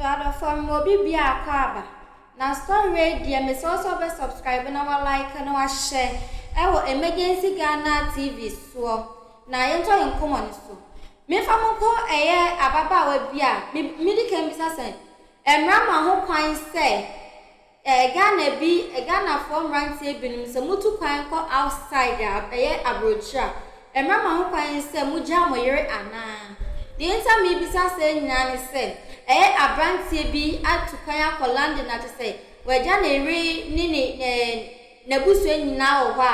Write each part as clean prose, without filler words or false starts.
Adɔfoɔ mema obi biaa akɔ aba na story wei deɛ mesrɛ wo sɛ wobɛ subscribe na wa like na wa share ɛwɔ Emergency Ghana TV soɔ na yɛntɔ yɛn nkɔmɔ no so. Memfa mo nkɔ ɛyɛ ababaawa bi a me medi kan bisa sɛ mmara ma ho kwan sɛ Eh Ghana bi Ghanafoɔ mmeranteɛ binom sɛ motu kwan kɔ outside a ɛyɛ aburokyire a, mmara ma ho kwan sɛ mogyaa mo yere anaa? Deɛ nti a merebisa saa nyinaa ne sɛ, ɛyɛ aberanteɛ bi atu kwan akɔ London a kyerɛ sɛ wagya ne yere ne ne n'abusua nyinaa wɔ hɔ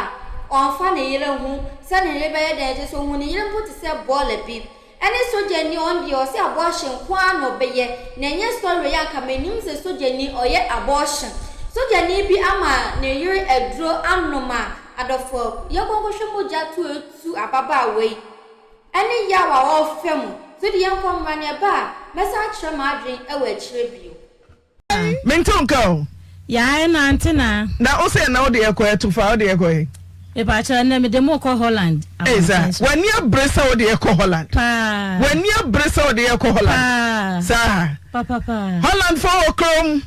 a ɔmfa ne yere ho sɛ ne yere bɛyɛ dɛn kyerɛ sɛ ɔhu ne yere mpo te sɛ bɔɔla bi. Ɛne sogyani ɔno deɛ ɔse abortion nko ara na ɔbɛyɛ na ɛnyɛ story wei anka menim sɛ sogyani ɔyɛ abortion sogyani bi ama ne yere aduro anom a adɔfoɔ yɛnkɔ nkɔhwɛ mogya to ɛtu ababaawa yi ɛne yaw a ɔrefa mu so deɛ yɛnkɔ mmra na ɛba a mɛsan akyerɛ m'adwene ɛwɔ akyire bio. Mente wo nka o. Yaa ɛna ante na. Na wo sɛ na wode yɛ kɔ ɛto fa wode yɛ kɔ he? Mepakyɛw ɛnɛ mede mo kɔ Holland Ei saa abɔnten so. w'ani abere sɛ wode yɛ kɔ Holland. Paa. W'ani abere sɛ wode yɛ kɔ Holland. Paa. Saa. Papa paa. Holland fo wɔ kurom.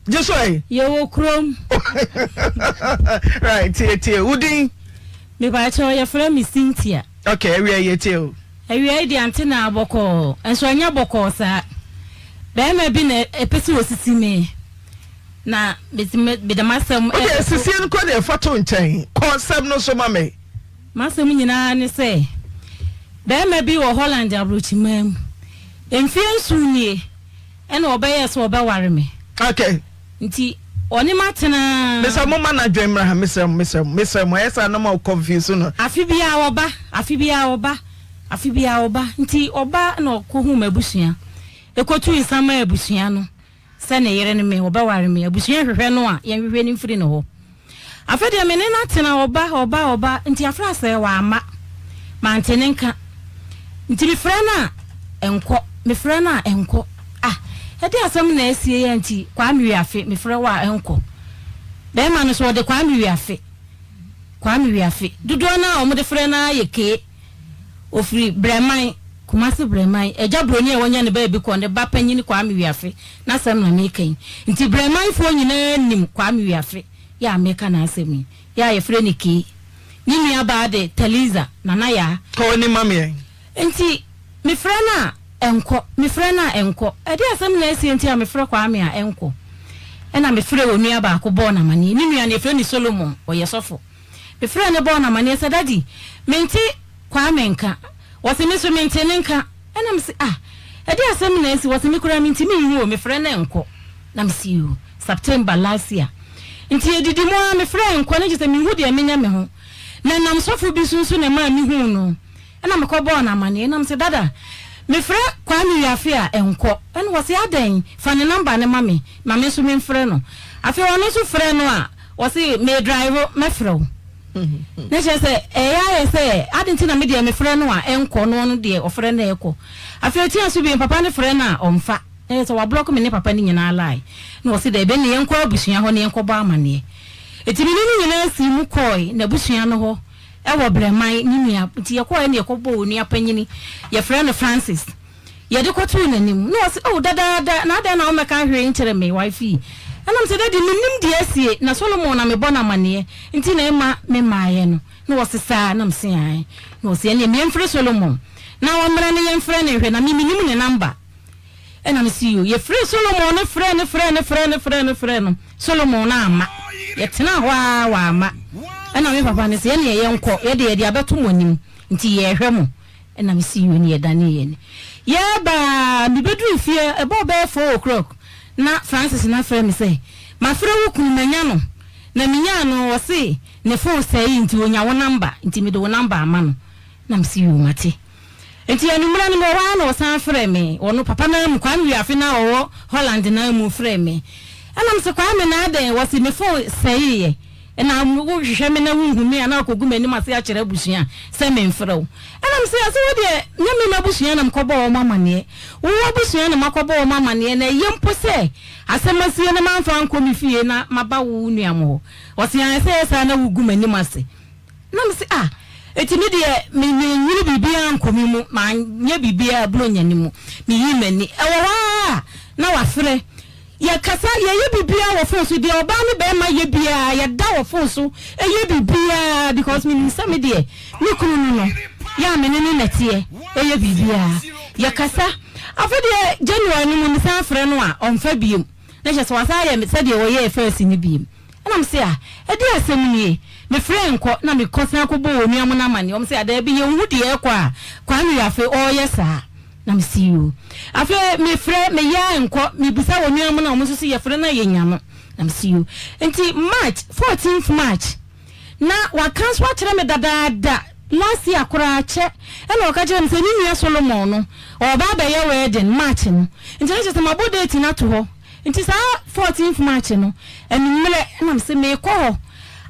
Gye so ɛ. Yɛwɔ kurom. Right tie tie wo din. Mepakyɛw yɛfrɛ me Cynthia. Okay awia yi yɛtie o. Awia yi deɛ ante na bɔkɔɔ nso ɛnyɛ bɔkɔɔ saa. Barima bi na ɛpɛ sɛ ɔsisi me na mede m'asɛm. Wodeɛ sisie no kɔ deɛ fa to nkyɛn kɔ nsɛm no so ma me. M'asɛm nyinaa ne sɛ barima bi wɔ Holland aburokyiman mu mfeɛ nson nie. Ɛna ɔbɛyɛɛ sɛ ɔbɛware me. Okay. Nti ɔne m'atena. Mesrɛ mo ma n'adwene mmra ha mesrɛ mo mesrɛ mo mesrɛ mo ɛyɛ saa na mo confuse no. Afe biara ɔba afe biara ɔba afe biara ɔba nti ɔba na ɔkɔhuu m'abusua ɛkɔtuu nsa maa abusua no sɛ ne yere ne me ɔbɛware me abusua hwehwɛ no a yɛnhwehwɛ no mfiri ne hɔ. Afei deɛ me ne no atena, ɔba, ɔba, ɔba, nti afra sɛ wamma. Mante ne nka. Nti mefrɛ no a, ɛnkɔ, mefrɛ no a, ɛnkɔ. Ah, ɛdeɛn asɛm na asie yi a nti Kwame Wiafe, mefrɛ wo a, ɛnkɔ. Bɛrima no nso ɔde Kwame Wiafe, Kwame Wiafe. Dodoɔ no ara a wɔde frɛ no ara yɛ Kee. Ɔfiri Brɛman, Kumasi Brɛman. Agya Buroni a wanya ne baabi kɔ, ne ba panin Kwame Wiafe, n'asɛm na mereka yi. Nti Brɛmanfoɔ nyinaa nim Kwame Wiafe. Yɛ a meka n'asɛm yi, yɛ a yɛfrɛ no Kay. Ne nuabaa de Taliza, Nana Yaa. Kɔ w'anim ma me ɛ. Enti mefrɛ no a, ɛnkɔ, mefrɛ no a, ɛnkɔ. Ɛdeɛn asɛm na asie nti a mefrɛ Kwame a, ɛnkɔ? Ɛnna mefrɛɛ onua baako bɔɔ no amanneɛ. Ne nua no, yɛfrɛ no Solomon, ɔyɛ sɔfo. Mefrɛɛ no bɔɔ no amanneɛ sɛ, Daddy, mente Kwame nka. Ɔse me nso mente ne nka. Ɛna mese ah, ɛdeɛn asɛm na asi? Ɔse me koraa mentumi nhu o, mefrɛ no ɛnkɔ. Na mese yoo, September last year. Nti yɛdidi mu ara mefrɛ ɛnkɔ, na kyerɛ sɛ menhu deɛ menyɛ me ho. Na ɛnam sɔfo bi so nso na ɛmaa mehuu no. Ɛna mekɔbɔɔ no amaneɛ. Ɛna mese dada, mefrɛ Kwame Wiafe a ɛnkɔ. Ɛna ɔse adɛn, fa ne number no ma me, ma me nso memfrɛ no. Afei ɔno nso frɛ no a, ɔse meedrive, mɛfrɛ wo. Na kyerɛ sɛ, ɛyɛ ayɛ sɛ, adɛn nti na me deɛ mefrɛ no a ɛnkɔ na ɔno deɛ ɔfrɛ no a ɛkɔ. Afei ɔtua so bio, papa no frɛ no a ɔmfa. Na kyerɛ sɛ wablɔko me ne papa no nyinaa line. Na ɔse daabi, ɛnneɛ yɛnkɔ abusua hɔ na yɛnkɔbɔ amaneɛ. Enti me ne no nyinaa sii mu kɔɔe n'abusua no hɔ wɔ Brɛman, ne nua. Nti yɛkɔɔɛ na yɛkɔbɔɔ onua panyini, yɛfrɛ no Francis. Yɛde kɔtoo n'anim, na ɔse, Oh, dadaada, na adɛn na wommɛka hwee nkyerɛ me, wifey? Ɛna mese, Daddy, mennim deɛ asie, na Solomon na mebɔ no amaneɛ, nti na ɛmma memmaeɛ no. Na ɔse, Saa? Na mese, Aane. Na ɔse, Ɛneɛ me yɛmfrɛ Solomon, na ɔmmra na yɛmfrɛ no nhwɛ, na me mennim ne number. Ɛna mese, Yoo. Yɛfrɛɛ Solomon no frɛɛ no frɛɛ no frɛɛ no frɛɛ no frɛɛ no, Solomon no amma. Yɛtenaa hɔ ara, wamma. Ɛna me papa no se, Ɛneɛ yɛnkɔ, yɛdeɛ yɛde abɛto mo anim, nti yɛrehwɛ mo. Ɛna me sii wei ne yɛdanee yɛn ani. Yɛreba ara, mebɛduruu fie, ɛbɔɔ bɛyɛ 4:00, na Francis no afrɛ me sɛ, Mafrɛ wo kunu, manya no. Na menyaa no, ɔse ne fon sɛee nti ɔnya wo namba, nti mede wo namba ama no. Na mese yoo, mate. Nti anwummerɛ no mewɔ hɔ ara na ɔsan frɛɛ me, ɔno papa no ara mu, Kwame Wiafe no a ɔwɔ Holland no ara mu frɛɛ me. Ɛna mese Kwame na adɛn? Ɔse me fon sɛeeɛ. Na wohwehwɛ me na wonhu me a, na wakɔgu m'anim ase akyerɛ abusua sɛ memfrɛ wo. Ɛna mese, Ase wo deɛ, nyɛ me m'abusua na mekɔbɔɔ wɔn amanneɛ. Wo w'abusua na makɔbɔ wɔn amanneɛ, na ɛyɛ mpo sɛ asɛm asie na mamfa ankɔ me fie na maba wo nua mo hɔ. Ɔse, Aane, sɛ ɛyɛ saa na wogu m'anim ase. Na mese, Ah! Enti me deɛ, me menhunu biribiara nkɔ me mu, manyɛ biribiara Buronya no mu. Meyii m'ani. Ɛwɔ hɔ ara a, na wafrɛ. Yɛkasa, yɛyɛ biribiara wɔ phone so, deɛ ɔbaa ne barima yɛ biara, yɛda wɔ phone so yɛ biribiara because menim sɛ me deɛ, me kunu no no, yɛ a me ne no na ɛteɛ, yɛ biribiara. Yɛkasa. Afei deɛ January no mu mesan frɛ no a, ɔmfa biom. Na kyerɛ sɛ wasan ayɛ me sɛdeɛ ɔyɛɛ first no biom. Ɛna mese ah, ɛdeɛn asɛm nie? Mefrɛɛ nkɔ na mekɔ san kɔbɔɔ onua mo no amaneɛ, wɔn se ah daabi yɛnhu deɛ ɛrekɔ a Kwame Wiafe ɔreyɛ saa. Na mese yoo. Afei mefrɛ, meyɛ a nkɔ, mebisa onua mo no a wɔn nso se yɛfrɛ no a yɛnya no. Na mese yoo. Nti March, 14th March, na waka nso akyerɛ me dadaada, last year koraa kyɛ, ɛna ɔka kyerɛɛ me sɛ ne nua Solomon no, ɔreba abɛyɛ wedding March no. Nti na kyerɛ sɛ mabɔ date no ato hɔ. Nti saa fourteenth March no anwummerɛ na mese meekɔ hɔ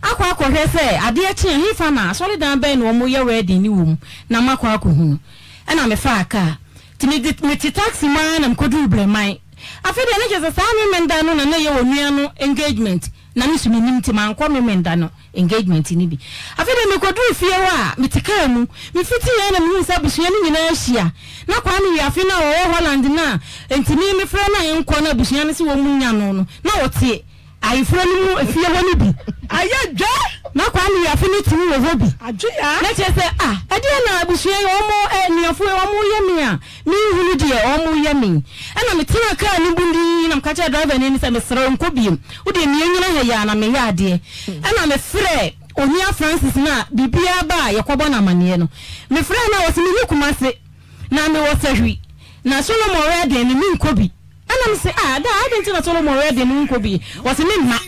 akɔ akɔhwɛ sɛ adeɛ kye a hefa na asɔredan bɛn na wɔyɛ wedding no wɔ mu na makɔ akɔhunu. Ɛna mefaa kaa. Nti mede mete taxi mu ara na mekɔduruu Brɛman. Afei deɛ na kyerɛ sɛ saa Memenda no na na ɛyɛ onua no engagement. Na me nso mennim nti mankɔ Memenda no engagement no bi. Afei deɛ mekɔduruu fie hɔ a, mete kaa mu. Mefitiiɛ ara na mehuu sɛ abusua no nyinaa ahyia. Na Kwame Wiafe no a ɔwɔ Holland no a enti me mefrɛ no a ɛnkɔ na abusua no se wɔn nnya no no, na ɔte ayeforɔ no mu efie hɔ no bi. Ayɛ dwa! Na Kwame Wiafe no te mu wɔ hɔ bi. Adwoa! Na kyerɛ sɛ, ah, ɛdeɛn na abusua yi wɔn, anuafoɔ yi wɔn reyɛ me a Menhunu deɛ wɔreyɛ me. Ɛnna metenaa kaa no mu dinn na meka kyerɛɛ driverni no sɛ, Mesrɛ wo, nkɔ bio. Wo deɛ, mia nyina ha yi ara na meyɛ adeɛ. Ɛnna mefrɛɛ Onua Francis no a biribiara ba a yɛkɔbɔ no amanneɛ no. Mefrɛɛ no a, ɔse menni Kumase, na mewɔ Sahwi, na Solomon Wedding no menkɔ bi. Ɛnna mese, Ah, daa, adɛn nti na Solomon Wedding no wonkɔ bi? Ɔse memma.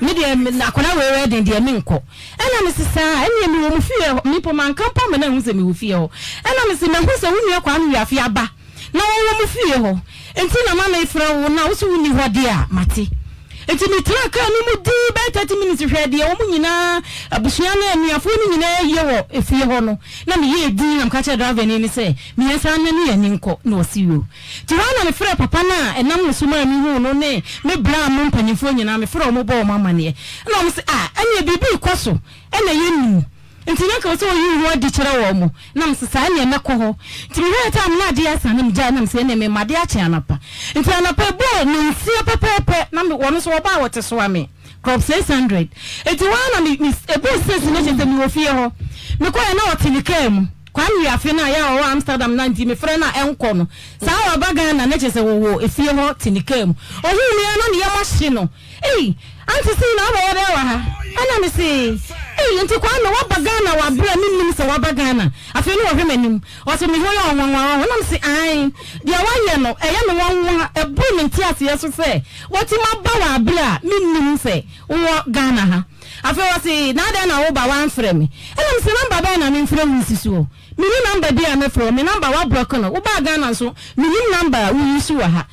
Me deɛ, akwadaa wei wedding deɛ menkɔ. Ɛna mese, Saa? Ɛnneɛ mewɔ mo fie hɔ. Me mpo manka mpo amma no anhu sɛ mewɔ fie hɔ. Ɛna mese, Mahu sɛ wo nua Kwame Wiafe aba na ɔwɔ mo fie hɔ, enti na ma merefrɛ wo na wo se wonni hɔ deɛ a, mate. Enti metenaa kaa no mu dii bɛyɛ 30 minutes hwɛɛ deɛ wɔn nyinaa, abusua no, anuafoɔ no nyinaa reyɛ wɔ efie hɔ no, na meyɛɛ dinn na meka kyerɛɛ driverni no sɛ, Mmiɛnsa no ne yɛn ani nkɔ, na ɔse yoo. Nti hɔ ara na mefrɛɛ papa no a ɛnam ne so maa mehuu no ne me bra mu mpanimfoɔ nyinaa, mefrɛɛ wɔn bɔɔ wɔn amanneɛ. Ɛna wɔn se, Ah, ɛnneɛ biribi rekɔ so na yɛnnim, nti na anka ɛwɔ sɛ woyi wo ho adi kyerɛ wɔn. Na mese, Saa, ɛnneɛ mɛkɔ hɔ. Nti mehwɛɛ time na adeɛ asa na megyae na mese, Ɛnneɛ mema adeɛ akye anɔpa. Nti anɔpa ɛbɔɔ nnɔnsia pɛpɛɛpɛ na me, wɔn nso wɔbaa wɔte soa me. Crop 600. Enti hɔ ara na me, me, ɛbɔɔ six no kyerɛ sɛ mewɔ fie hɔ. Mekɔeɛ na ɔte ne kaa mu. Kwame Wiafe no a yɛ a ɔwɔ Amsterdam no a nti mefrɛ no a ɛnkɔ no, saa waba Ghana na kyerɛ sɛ wɔwɔ efie hɔ te ne kaa mu. Ɔhuu me ara na ne yam ahye no. Ei, Auntie Sina wobɛyɛ dɛn wɔ ha? Ɛna mese, Ei, nti Kwame woaba Ghana wɔ aberɛ a mennim sɛ woaba Ghana? Afei na ɔhwɛ m'anim. Ɔse me ho yɛ wo nwanwa ɔho? Na mese, Ae, deɛ woayɛ no ɛyɛ me nwanwa, ɛboro me nteaseɛ so sɛ woatumi aba wɔ aberɛ a mennim sɛ wowɔ Ghana ha. Afei ɔse, na adɛn na woba woamfrɛ me? Ɛna mese, number bɛn na memfrɛ wo nsi soɔ? Menni number bi a mɛfrɛ wo, me number woablɔke no, wobaa Ghana nso mennim number a wo use wɔ ha.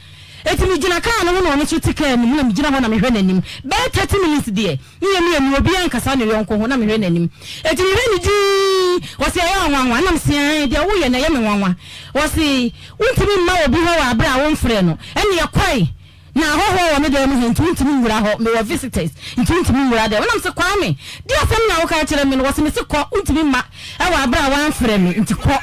Enti megyina kaa no ho na ɔno nso te kaa no mu na megyina hɔ na mehwɛ n'anim. Bɛyɛ 30 minutes deɛ, ne yɛn mmienu obiara nkasa ne yɔnko ho na mehwɛ n'anim. Enti mehwɛ no dinn, ɔse ɛyɛ wo nwanwa? Ɛna mese aane, deɛ woyɛ no ɛyɛ me nwanwa. Ɔse wontumi mma obi hɔ wɔ aberɛ a womfrɛɛ no, ɛnneɛ kɔe. Na ahɔhoɔ wɔ me dan mu ha nti wontumi nwura hɔ, mewɔ visitors nti wontumi nwura dɛm. Ɛna mese Kwame, deɛ asɛm na woka kyerɛ me no? Wɔse mese kɔ, wontumi mma ɛwɔ aberɛ a woamfrɛ me nti kɔ.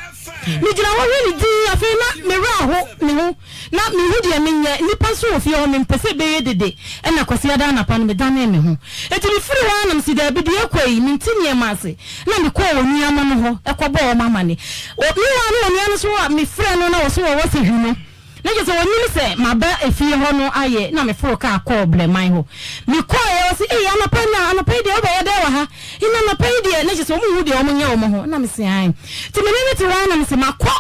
Megyina hɔ hwɛ no dinn, afei na me werɛ aho me ho, na menhu deɛ menyɛ, nnipa nso wɔ fie hɔ, mempɛ sɛ ɛbɛyɛ dede. Ɛna Kwasiada anapa no medanee me ho. Enti mefiri hɔ ara na mese daabi, deɛ ɛkɔ yi mente nneɛma ase. Na mekɔɔ onua no hɔ kɔbɔɔ wɔn amane. Meanwhile na onua no nso a mefrɛ no na ɔse ɔwɔ sahwi no, Na kyerɛ sɛ wɔnim sɛ maba efie hɔ no ayɛ na meforo kaa kɔɔ Brɛman hɔ. Mekɔeɛ ɔse ei anɔpa yi na anɔpa yi deɛ wobɛyɛ dɛn wɔ ha? Ina anɔpa yi deɛ na kyerɛ sɛ wɔn nhu deɛ wɔn nyɛ wɔn ho. Na mese ae. Nti me ne no te hɔ ara na mese makɔ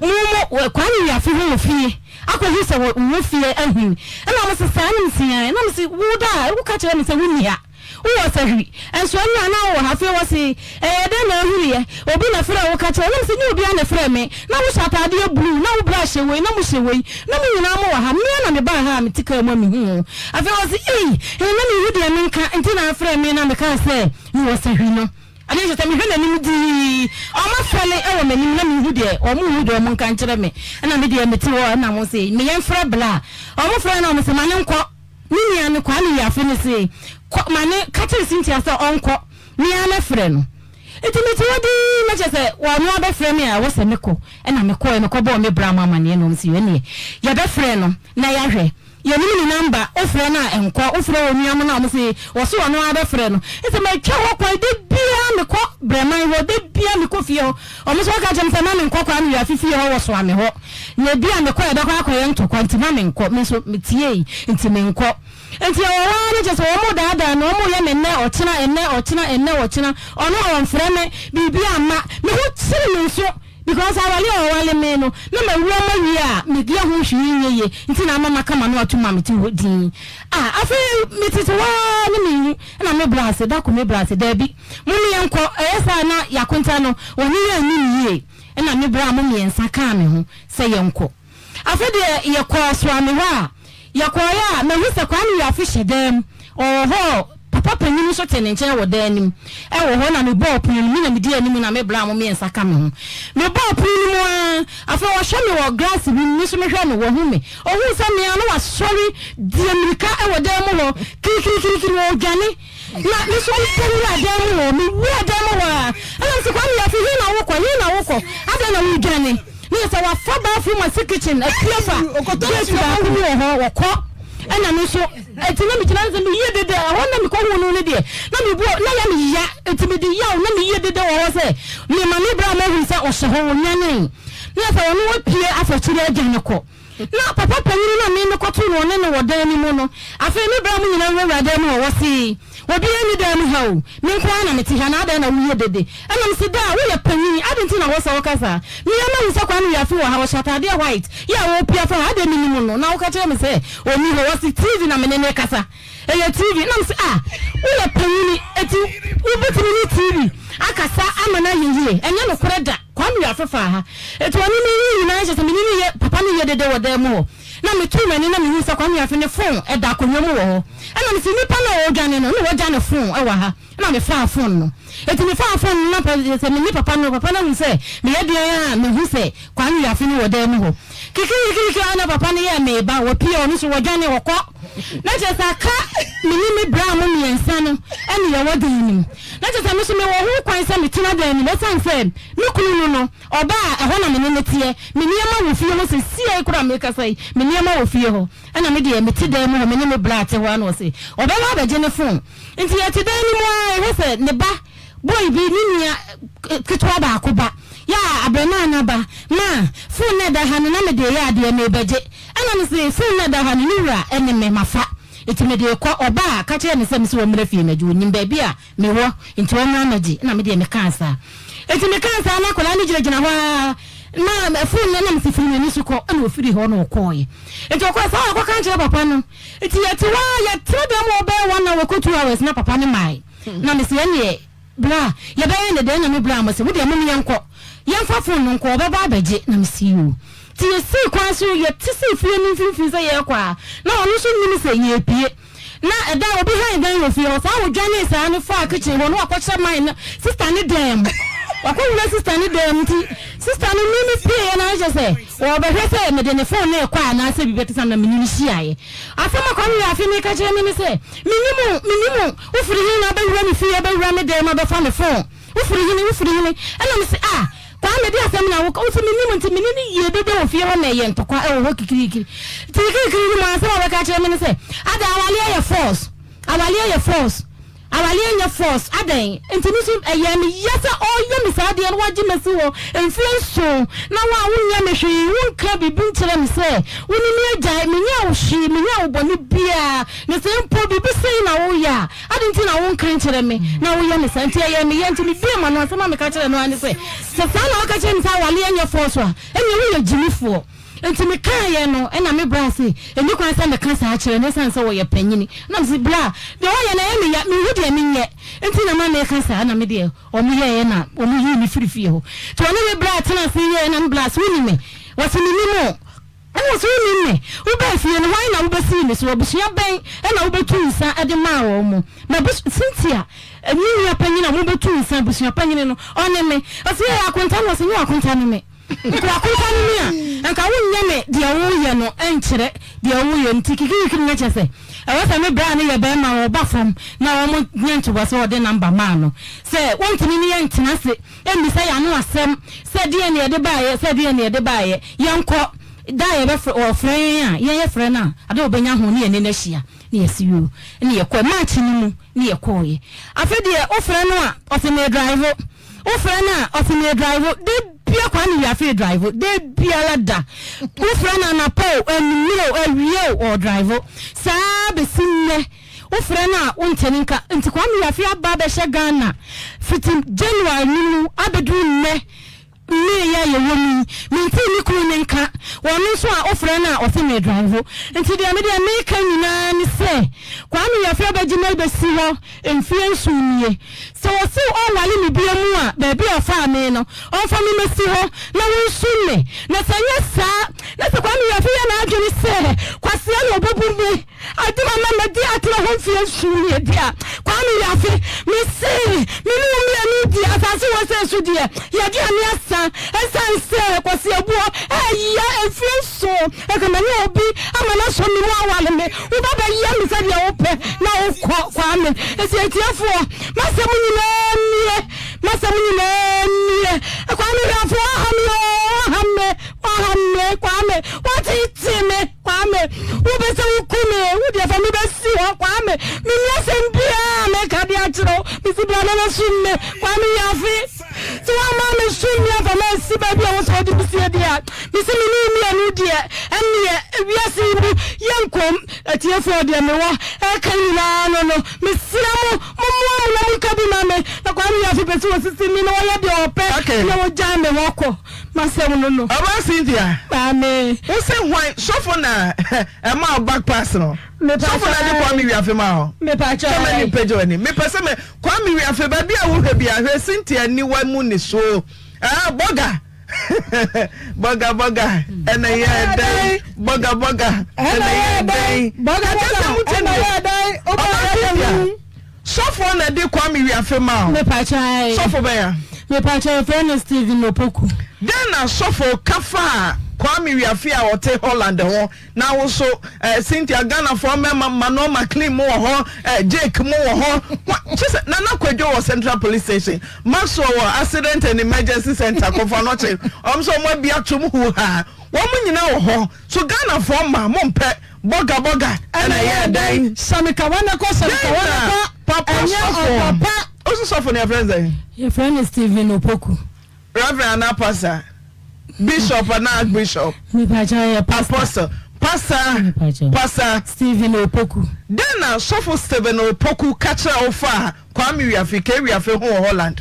mo mo Kwame Wiafe hɔ wɔ fie akɔhu sɛ wɔ wɔ fie ahun. Ɛna wɔn se saa na mese ae. Na mese wo da a woka kyerɛ me sɛ wonni ha. Wowɔ sahwi, nso ɛno a na wowɔ ha. Afei wɔse, Ɛyɛɛ dɛn na wohunuiɛ? Obi na frɛɛ wo ka kyerɛɛ wo? Na mese, Nyɛ obiara na ɛfrɛɛ me. Na wohyɛ ataadeɛ bluu, na wo bra hyɛ wei, na mohyɛ wei, na mo nyinaa mowɔ ha. Me ara na mebaa ha a mete kaa mu a mehuu wo. Afei wɔse, Ei, ɛnna na menhu deɛ menka, nti na afrɛɛ me na mekaa sɛ mewɔ sahwi no. Adeɛ kyɛ sɛ mehwɛ n'anim dinn, wɔafɛle wɔ m'anim na menhu deɛ, wɔnhu deɛ wɔnka nkyerɛ me. Ɛnna me deɛ mete hɔ na wɔse, Meyɛmfrɛ bla. Wɔfrɛɛ no a wɔse, Ma no nkɔ. Me nua no Kwame Wiafe no se, Kɔ ma no, ka kyerɛ Cynthia sɛ ɔnkɔ, me ara mɛfrɛ no. Nti mete hɔ dinn na kyerɛ sɛ ɔno abɛfrɛ me a ɛwɔ sɛ mekɔ. Ɛna mekɔɛ, mekɔbɔɔ me bra mu amaneɛ na wɔn se ɛneɛ yɛbɛfrɛ no na yɛahwɛ. Yɛnim ne number, wofrɛ no a ɛnkɔ, wofrɛ onua mo no a wɔn se wɔse ɔno ara bɛfrɛ no. Nti matwa hɔ kwan, da biara mekɔ Brɛman hɔ, da biara mekɔ fie hɔ. Wɔn nso wɔka kyerɛ me sɛ mma menkɔ Kwame Wiafe fie hɔ, wɔsoa me hɔ. Na ebia mekɔ a ɛbɛkɔ akɔyɛ ntɔkwa nti mma menkɔ. Me nso metiei nti menkɔ. Nti ɛwɔ hɔ ara no kyerɛ sɛ wɔredaadaa me, wɔreyɛ me nnɛ, ɔkyena, nnɛ, ɔkyena, nnɛ, ɔkyena. Ɔno a ɔmfrɛ me, biribi amma. Me ho kyere me nso because aware a ɔware me no, na mawura mawie a medeɛ ho hwee nyɛ yie nti na ama maka m'ano atom a mete hɔ dinn. Ah, afei metete hɔ ara ne menhu na me bra ase, da ko me bra ase, daabi, mom yɛnkɔ, ɛyɛ saa na yɛakonta no, wɔne yɛn anni no yie. Ɛna me bra mo mmiɛnsa kaa me ho sɛ yɛnkɔ. Afei deɛ yɛkɔɔ Soame hɔ a, yɛkɔeɛ a, mahu sɛ Kwame Wiafe hyɛ dan mu, ɔwɔ hɔ, papa panin nso te ne nkyɛn wɔ dan no mu, ɛwɔ hɔ na mebɔɔ pono no mu, me na medi anim na me bra mo mmiɛnsa ka me ho. Mebɔɔ pono no mu ara, afei ɔhwɛ me wɔ glass bi mu, me nso mehwɛ no, wahu me. Ɔhuu sɛ me ara na wasɔre di mmirika wɔ dan mu hɔ, kirikirikirikiri, ɔredwane. Na me nso mekɔ wuraa dan mu hɔ, mewuraa dan mu hɔ ara, ɛna mese, Kwame Wiafe, he na wokɔ, he na wokɔ, adɛn na woredwane? Ne yɛ sɛ wafa bathroom ase kitchen apue fa gate baako bi wɔ hɔ, wɔkɔ, ɛna me nso, ɛti na megyina no sɛ meyie dede, ɛhɔ na mekɔhuu no no deɛ, na mebu, na yɛ me ya, ɛti mede yaw, na meyie dede wɔ hɔ sɛ, mema me bra ma ɔhunu sɛ ɔhyɛ hɔ, ɔnwanee, ne yɛ sɛ ɔno apue afa akyire adwane kɔ. Na papa panyin no a me mekɔtoo no ɔne no wɔ dan no mu no, afei me bra mu nyinaa wurawura dan mu hɔ, wɔse, Obiara nni dan mu ha o, me nko ara na mete ha, na adɛn na woyɛ dede? Ɛna mese, Daa, woyɛ panyin, adɛn nti na wɔ sɛ woka saa? Me ara mahu sɛ Kwame Wiafe wɔ ha, ɔhyɛ ataadeɛ white, yɛ a ɔrepue afa ha, adɛn mennim no, na woka kyerɛ me sɛ ɔnni hɔ? Wɔse, TV na me ne no rekasa. Ɛyɛ TV. Na mese, ah, woyɛ panyini, eti wobɛtumi ne TV akasa ama no ayɛ yie? Ɛnyɛ nokorɛ da. Kwame Wiafe faa ha. Eti ɔne me yi nyinaa kyerɛ sɛ me ne no yɛ, papa no yɛ dede wɔ dan mu hɔ. Na metuu m'ani na mehuu sɛ Kwame Wiafe ne phone ɛda akonnwa mu wɔ hɔ. Ɛna mese, nipa no a ɔredwane no, na wagya ne phone wɔ ha. Ɛna mefaa phone no. Eti mefaa phone no na sɛ me ne papa no, papa no ahu sɛ meyɛ deɛn a mehu sɛ Kwame Wiafe no wɔ dan mu hɔ. Kikirikiriki ara na papa no yɛɛ meba, wɔpue, ɔno nso wɔdwane, wɔkɔ. Na kyerɛ sɛ aka me ne me bra mo mmiɛnsa no ne yɛwɔ dan no mu. Na kyerɛ sɛ me nso mewɔ ho kwan sɛ metena dan no mu ɛsiane sɛ me kunu no no, ɔba a, ɛhɔ na me ne no teɛ. Me nneɛma wɔ fie hɔ seesei koraa a merekasa yi, me nneɛma wɔ fie hɔ. Ɛna me deɛ mete dan mu hɔ, me ne me bra te hɔ ara na ɔse ɔbɛba abɛgye ne phone. Nti yɛte dan no mu ara, yɛhwɛ sɛ ne ba boy bi, ne nua ketewa baako ba, yɛ a abarimaa no aba, ma phone no a ɛda ha no na mede reyɛ adeɛ, merebɛgye. Ɛna mese, Phone no a ɛda ha no, ne wura ne me, mafa, nti mede rekɔ. Ɔba a, ka kyerɛ no sɛ mese ɔmmra fie mmɛgye, ɔnim baabi a mewɔ, nti ɔmmra mmɛgye. Ɛna me deɛ mekaa saa. Nti mekaa saa na akwadaa no gyinagyina hɔ ara, na phone no, ɛna mese, Firi m'ani so kɔ. Ɛna ɔfiri hɔ na ɔkɔeɛ. Nti ɔkɔeɛ saa, wakɔka akyerɛ papa no. Nti yɛte hɔ ara, yɛtena dan mu hɔ bɛyɛ one hour kɔ 2 hours na papa no mmaeɛ. Na mese, Ɛnneɛ. Bra, yɛbɛyɛ no dɛn? Na me bra mo se, wo deɛ mom yɛnkɔ, yɛmfa phone no nkɔ, ɔbɛba abɛgye. Na me se yoo. Nti yɛsii kwan so, yɛte sii fie no mfimfini sɛ yɛrekɔ a, na ɔno nso nnim sɛ yɛrepue. Na ɛda a obi hann dan wɔ fie hɔ, saa ɔdwanee saa no faa kitchen hɔ na wakɔhyɛ man no sister no dan mu. Wakɔwura sister no dan mu nti sister no me me pueeɛ no ara kyerɛ sɛ ɔrebɛhwɛ sɛ mede ne phone no rekɔ anaasɛ biribi ɛte saa na me ne no hyiaeɛ. Asɛm a Kwame Wiafe meka kyerɛ me ne sɛ, Mennim wo, mennim wo, wofiri he na abɛwura me fie, abɛwura me dan mu abɛfa me fon? Wofiri hene, wofiri hene? Ɛna mese, Ah, Kwame, de asɛm na woka? Ɔse, Mennim wo, nti me ne no yie dede wɔ fie hɔ na ɛyɛ ntɔkwa wɔ hɔ kikirikiri. Nti kikirikiri no mu asɛm a ɔbɛka akyerɛ me ne sɛ, Ada, awaleɛ yɛ force, awaleɛ yɛ force. Awareɛ nyɛ force adɛn nti me nso ɛyɛɛ me ya sɛ ɔreyɛ me saa adeɛ no wagye masi hɔ mfeɛ nson na wo a wonyɛ me hwee wonka biribi nkyerɛ me sɛ wo ne me agyae menyɛɛ wo hwee menyɛɛ wo bɔne biara na sɛ mpo biribi sei na woyɛ a adɛn nti na wonka nkyerɛ me na woyɛ me saa nti ɛyɛɛ me ya nti mebuee m'ano asɛm a meka kyerɛɛ no ara ne sɛ sɛ saa na woka kyerɛ me sɛ awareɛ nyɛ force a ɛnneɛ woyɛ gyimifoɔ. Enti mekaeɛ no, ɛna me bra se, ɛnni kwan sɛ meka saa kyerɛ no ɛsiane sɛ ɔyɛ panyini. Ɛna mese, Bra, deɛ woayɛ no ɛyɛ me ya, menhu deɛ menyɛ nti na ma meka saa. Ɛna me deɛ wɔn yɛeɛ na wɔn yii me firi fie hɔ. Nti ɔne me bra tena ase yɛeɛ na me bra se, wonim me? Ɔse, mennim wo. Ɛna ɔse, wonnim me? Wobaa fie no, hwan na wobɛsii me so? Abusua bɛn na wobɛtuu nsa de maa wɔn? M'abus. Cynthia, me nua panyin a mobɛtuu nsa, abusua panyini no, ɔne me. Ɔse, ɛyɛ akonta no? Ɔse, nyɛ akonta ne me. Nka wakonta ne me a, nka wonyɛ me deɛ woyɛ no nkyerɛ deɛ woyɛ nti kikirikiri no kyerɛ sɛ ɛwɔ sɛ me bra no yɛ bɛrima wɔba fam na wɔn nyɛ ntoboa sɛ wɔde number maa no sɛ wɔntumi ne yɛn ntena ase mmisa yɛn ano asɛm sɛ deɛn na yɛde baeɛ sɛ deɛn na yɛde baeɛ yɛnkɔ da a yɛbɛfrɛ wɔfrɛ yɛn a yɛn yɛfrɛ no a ade a wɔbɛnya ho ne yɛne no ahyia ne yɛsi yoo ne yɛkɔɛ March no mu ne yɛkɔɔeɛ afei deɛ wofrɛ no a ɔse meredrive Wofrɛ no a ɔse meredrive da bia Kwame Wiafe redrive da biara da Wofrɛ no anapa o anwummerɛ o awia o ɔredrive saa bɛsi nnɛ Wofrɛ no a wonte ne nka Nti Kwame Wiafe aba abɛhyɛ Ghana fiti January no mu abɛduru nnɛ May yi a yɛwɔ mu yi mentee me kunu ne nka Ɔno nso a wofrɛ no a ɔse meredrive Nti deɛ medeɛ meka nyinaa ne sɛ Kwame Wiafe abɛgye me abɛsi hɔ mfeɛ nson nie Sɛ ɔse ɔnware me bio mu a, baabi a ɔfaa me no, ɔmfa me mmɛsi hɔ na ɔnsu me. Na sɛ ɛnyɛ saa, na sɛ Kwame Wiafe yɛ n'adwene sɛ kwasea na ɔbɛbu me ade ma ma madi atena hɔ mfeɛ nson nie deɛ a, Kwame Wiafe, mese me ne wo mmienu deɛ, asase wesee so deɛ, yɛde ame asa. Ɛsiane sɛ kwaseabuo ɛɛya mfeɛ nson, anka manya obi ama no asɔ me mu aware me. Wo ba bɛyɛ me sɛdeɛ wopɛ na wokɔ, Kwame. Enti atiefoɔ, m'asɛm nyinaa nie, m'asɛm nyinaa nie. Kwame Hwɛfoɔ, woaha me oo, woaha me, woaha me, Kwame. Woateetee me, Kwame. Wopɛ sɛ woku me, wo deɛ fa me bɛsi hɔ, Kwame. Menni asɛm biara a mɛka de akyerɛ wo. Mesi bra na bɛsom me, Kwame Wiafe. Sɛ woamma me som me amfa mansi baabi a ɛwɔ sɛ wɔde me sie deɛ a, mese me ne wo mmienu deɛ, ɛnneɛ wiase yi mu yɛnkɔm. Atiefoɔ, deɛ mewɔ reka nyinaa no no, mesrɛ mo, mommoa mo na monka bi ma me, na Kwame Wiafe pɛ sɛ ɔsisi me na ɔyɛ deɛ ɔpɛ na ɔgyaa me hɔ kɔ. M'asɛm no no. Ɔbaa Cynthia. Maame. Wo se hwan sɔfo na ɛma wo back pass no? Sɔfo na de Kwame Wiafe maa wo? Mepakyɛw. Sɛ m'ani mpagya w'ani. Mepɛ sɛ me Kwame Wiafe baabi a wohwɛ bia hwɛ Cynthia aniwa mu nisuo. Ah bɔga. Bɔga bɔga ɛna yɛ dɛn. Bɔga bɔga ɛna yɛ dɛn. Bɔga bɔga ɛna yɛ dɛn. Ɔbaa Cynthia. Sɔfoɔ na ɛde Kwame Wiafe maa wo. Mepakyɛw. Sɔfo bɛn a? Mepakyɛw, yɛfrɛ no Stephen Opoku. Dɛn na sɔfo ka faa Kwame Wiafe a ɔte Holland ho? Na wo nso eh, Cynthia, Ghanafoɔ mmarima Manuel McLean mo wɔ hɔ, eh, Jake mo wɔ hɔ. Wa, kyerɛ sɛ Nana Kwadwo wɔ Central Police Station, Maxwell wɔ Accident and Emergency Center, Kɔfɔ Anɔkye, wɔn nso wɔn abi atom huuhaa. Wɔn nyinaa wɔ hɔ. So Ghanafoɔ mma mompɛ Bɔga bɔga ɛna ɛyɛɛ dɛn? Sɛ meka wa nɛkɔ sɛ meka Dɛn wa na nɛkɔ papa ɛnyɛ sɔfo ɔdɔ pa. Wosi sɔfo no yɛfrɛ no sɛn? Yɛfrɛ no Stephen Opoku. Reverend anaa pastor? Bishop anaa archbishop? Mepakyɛw ɛyɛ pastor. Apostle. Pastor Mepakyɛw. Pastor. Stephen Opoku. Dɛn na sɔfo Stephen Opoku ka kyerɛɛ wo faa Kwame Wiafe, Kay Wiafe ho wɔ Holland?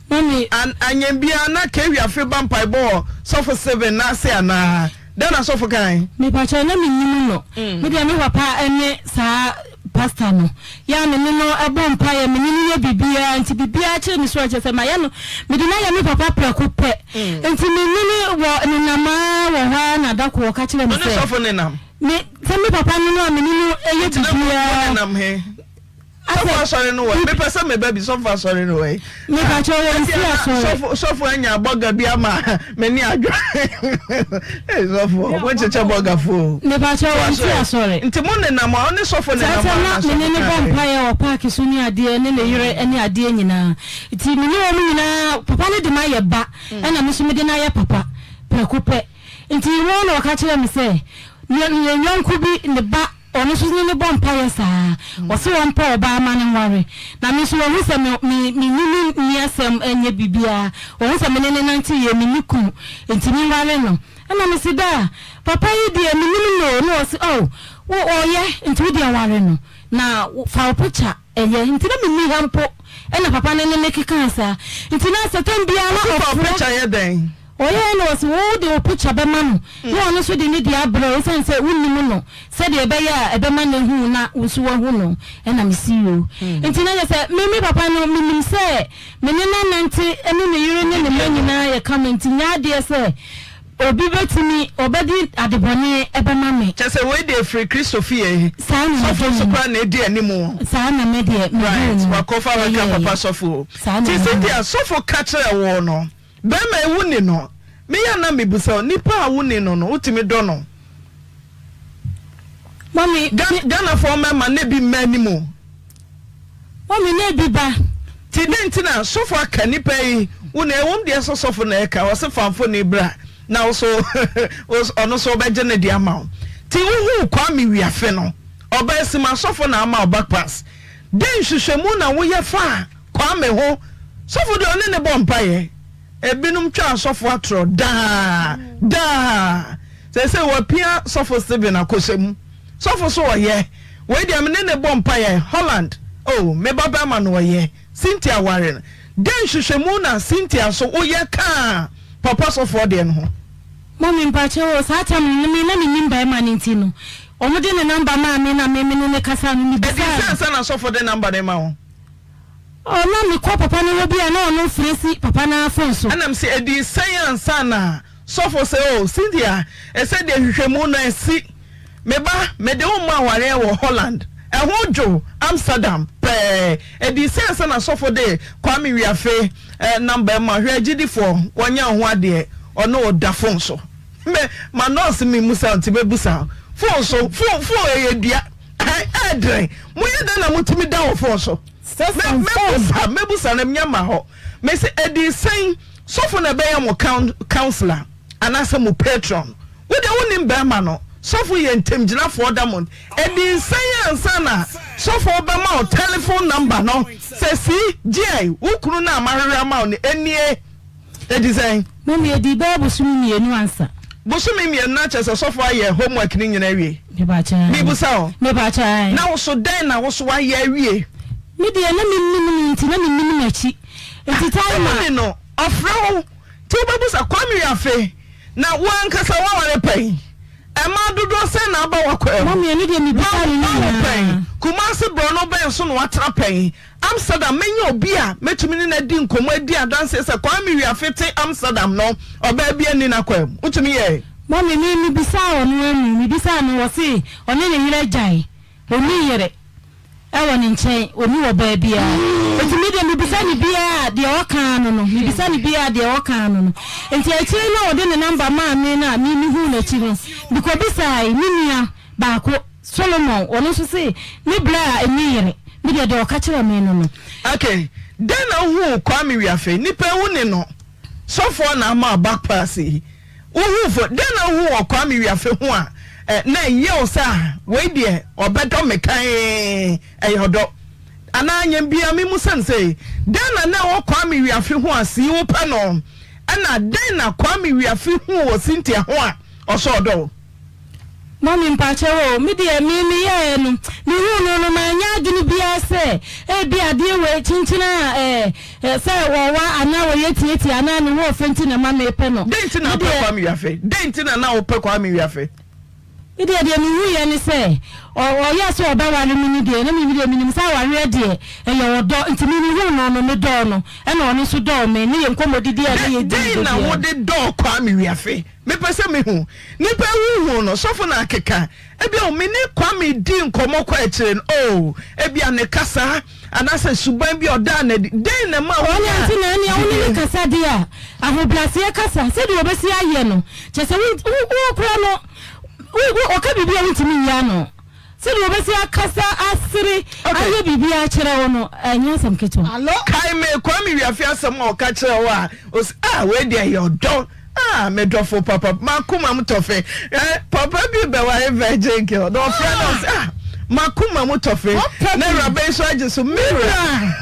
Mami. An, anyɛ biara na Kay Wiafe ba mpaebɔ wɔ sɔfo Stephen n'ase anaa? Dɛn na sɔfo kae? Mepakyɛw, na minnim no. Me deɛ me papa ne saa pastor no. Yɛ a me ne no bɔ mpaeɛ, me ne no yɛ biribiara, nti biribiara kyerɛ me su a kyerɛ sɛ mayɛ no, mede no ayɛ me papa prɛko pɛ. Nti me ne no wɔ nenam ara wɔ hɔ ara na da koro ɔka kyerɛɛ me Wo ne sɛ. sɔfo nenam? Me, sɛ me papa ne no a me ne no yɛ Nti na mo, mo biribiara. nenam he? Sɔfo asɔre no wɔ mepɛ sɛ meba bi sɔfo asɔre no wɔ yi. Mepakyɛ wɔ nsi asɔre. Sɔfo sɔfo anya bɔga bi ama m'ani adwo. Ee sɔfo mo kyekyɛ bɔga fo. Mepakyɛ wɔ nsi asɔre. Nti mo nenam a ɔne sɔfo nenam a na sɔfo mene ne bɔ mpaeɛ wɔ paaki so ne adeɛ ne ne yere ne adeɛ nyinaa. Nti me ne wɔn nyinaa papa no de ma yɛ ba ɛna me nso mede no ayɛ papa prɛko pɛ. Nti wɔn na wɔka kyerɛ me sɛ ne yɔnko bi ne ba Ɔno nso ne no bɔ mpaeɛ saa. Ɔse ɔmpɛ ɔbaa ma no nware. Na me nso wahu sɛ me me me ne no nni asɛm nyɛ biribiara. Wahu sɛ me ne no nante yie, menni kunu, nti menware no. Ɛna mese daa, papa yi deɛ mennim no o. Na ɔse oh, wo ɔyɛ, nti wo deɛ ware no, na fa wo picture yɛ. Nti na menni ha mpo ɛna papa no ne me kekaa saa. Nti na sɛ tɛm biara na Ɔse fa wo ɔfrɛ. picture yɛ dɛn? Ɔyɛɛ no ɔse wo de wo picture bɛma no na ɔno nso de ne deɛ abrɛ wo ɛsiane sɛ wonnim no sɛdeɛ ɛbɛyɛ a ɛbɛma no ahu wo na wo nso woahu no ɛna mese yoo nti na kyerɛ sɛ me me papa no menim sɛ me ne no anante ne ne yere ne ne mma nyinaa yɛ kama nti nyɛ adeɛ sɛ obi bɛtumi ɔbɛde adebɔne ɛbɛma me. Kyerɛ sɛ wei deɛ ɛfiri Kristo fie Saa na sɔfo medwene nso no. koraa na ɛdi anim. Saa na me deɛ mehuu Right no wakɔfa abɛka ɛyɛɛyɛ. papa sɔfo o. Saa na Nti mehuu no. Cynthia sɔfo ka kyerɛɛ wo no bɛrima yi wo ni no. Meyɛ a na mebisa wo, nipa a wonni no no, wotumi dɔ no? Mummy, Ghanafoɔ mmarima na ebi mma anim o. Mummy, na ebi ba. Nti dɛn nti na sɔfo aka nipa yi wo na ɛwom deɛ sɛ sɔfo na ɛka ɔse fa mfoni bra na wo so ɔno so ɔbɛgye ne deɛ ama wo nti wohuu Kwame Wiafe no ɔbaa sima sɔfo na ama wo back pass dɛn nhwehwɛmu na woyɛ faa Kwame ho sɔfo deɛ ɔne ne bɔ mpaeɛ Ebinom twa asɔfo atorɔ daa daa. Seesei wɔapia sɔfo Stephen akɔhyɛ mu. Sɔfo so ɔyɛ. Wei deɛ me ne no bɔ mpaeɛ. Holland, oh, me ba barima no ɔyɛ. Cynthia ware no. Dɛn nhwehwɛmu na Cynthia nso woyɛ kaa papa sɔfoɔ deɛ no ho? Mummy mpakyɛw o, saa tam no me na mennim barima no nti no, wɔn de ne number maa me na me me ne no kasa no, Ɛdii mebisaa sɛ no. ansa na sɔfo de number no rema wo? Oh, na mekɔ papa no hɔ bi a na ɔno frɛ si papa no ara phone so. Ɛna mese ɛdii sɛn ansa na sɔfo sɛ oh Cynthia ɛsɛ deɛ nhwehwɛmu no asi. Me ba mede wo mmɔ awareɛ wɔ Holland ɛho dwo Amsterdam pɛɛ. Ɛdii sɛn ansa na sɔfo de Kwame Wiafe number ma hwɛ agyidifoɔ wɔnyɛ wo ho adeɛ ɔne wo da phone so. Me ma nurse me musa nti mɛbusa wo phone so phone phone ɛyɛ dua. Ɛɛdrɛn moyɛ dɛn na motumi da wɔ phone so? Mɛbusa mɛbusa na menya ma hɔ. Mese ɛdii sɛn sɔfo na ɛbɛyɛ mo councilor anaasɛ mo patron? Wo deɛ wonim bɛrima no sɔfo yɛ ntɛmgyinafoɔ da mo ɛdii sɛn ansa na sɔfo bɛma wo telephone number no sɛ si gyeɛ wo kunu no a mahwehwɛ ama wo no ɛnie? Edi sɛn? Mummy, edii bɛyɛ bosome mmienu ansa. Bosome mmienu na kyerɛ sɛ sɔfo ayɛ homework no nyinaa awie? Mepakyɛ ae. Mebisa o. Mepakyɛ ae. Na wo so dɛn na wo so wayɛ awie? Me deɛ na mennim no nti na mennim n'akyi nti time a. Wonni no, ɔfrɛ wo nti wobɛbusa Kwame Wiafe na wo ankasa woaware pɛn? Mmaa dodoɔ sɛn na aba w'akwaa mu? Mummy, ɛno deɛ mebisa no Wawo nyinaa. pɛn? Kumasi borɔno bɛn so na woatra pɛn? Amsterdam, Mɛnya obi a mɛtumi ne no adi nkɔmmɔ adi adanseɛ sɛ Kwame Wiafe te Amsterdam no, ɔbaa bi anni n'akwaa mu. Wotumi yɛe? Mummy, me mebisaa ɔno amu, mebisaa no, ɔse ɔne ne yere agyae, ɔnni yere wɔ ne nkyɛn, ɔnni ɔbaa biara. Nti me deɛ mebisa no biara a, deɛ ɔka ara no no, mebisa no biara a, deɛ ɔka ara no no. Nti akyire no a ɔde ne number maa me no a me mehuu n'akyi no, mekɔbisaae me nua baako, Solomon, ɔno nso se ne bra a ɛnni yere, me deɛ deɛ ɔka kyerɛɛ me no no. Ok, dɛn na wohuu Kwame Wiafe? Nipa yi wo ne no sɔfoɔ na ama wo back pass yi, wohuu fo, dɛn na wohuu wɔ Kwame Wiafe ho a na ɛyɛ wo sɛ ah wei deɛ ɔbɛdɔ me kann, ɛyɛ ɔdɔ anaa anyɛ biaa me musa no sei, dɛn na na ɛwɔ Kwame Wiafe ho a sii wopɛ no, ɛna dɛn na Kwame Wiafe huu wɔ Cynthia ho a ɔsɛ ɔdɔ wo? Mummy mpakyɛw o, me deɛ me me yɛɛ no, me huu no no manyɛ adwene biara sɛ ebi adeɛ wei kyenkyen a ɛɛ sɛ wɔwa anaa wɔyɛ tietie anaa ne ho ɔfɛ nti na ɛma mepɛ no. Dɛn nti na Me wopɛ deɛ. Kwame Wiafe? Dɛn nti na na wopɛ Kwame Wiafe? Me deɛ deɛ me hu yɛ ne sɛ ɔ ɔyɛɛ sɛ ɔbɛware me no deɛ na me deɛ menim sɛ awareɛ deɛ ɛyɛ ɔdɔ nti me me huu no no me dɔɔ no ɛna ɔno nso dɔɔ me ne yɛn nkɔmmɔdidi a na Dɛn yɛdi dɛn da na biara. wode dɔɔ Kwame Wiafe? Mepɛ sɛ mehu. Nipa huhu no, sɔfo na akeka. Ebia o, me ne Kwame dii nkɔmmɔ kɔ akyire no, oh, ebia ne kasa anaasɛ suban bi a ɔdaa no adi. Dɛn na ɛma Ɔno wonyaa nti na nea wo ne no gyidie? kasa deɛ a, ahobrɛaseɛ kasa, sɛdeɛ ɔbɛsi ayɛ no, kyerɛ sɛ wo, wo, wo koraa no, wo, wo, ɔka biribi a wontumi nyi ano. Sɛdeɛ ɔbɛsi akasa, asere, Okay. ayɛ biribiara akyerɛ wo no, ɛnyɛ asɛm ketewa. Alo. Kae me Kwame Wiafe asɛm a ɔka kyerɛɛ wo a ɔse ah wei deɛ ɛyɛ ɔdɔ ah me dɔfo papa makoma mu tɔfe eh, papa bi bɛware virgin girl na ɔfrɛ no ɔse ah makoma mu tɔfe na awuraba yi so agye so mewura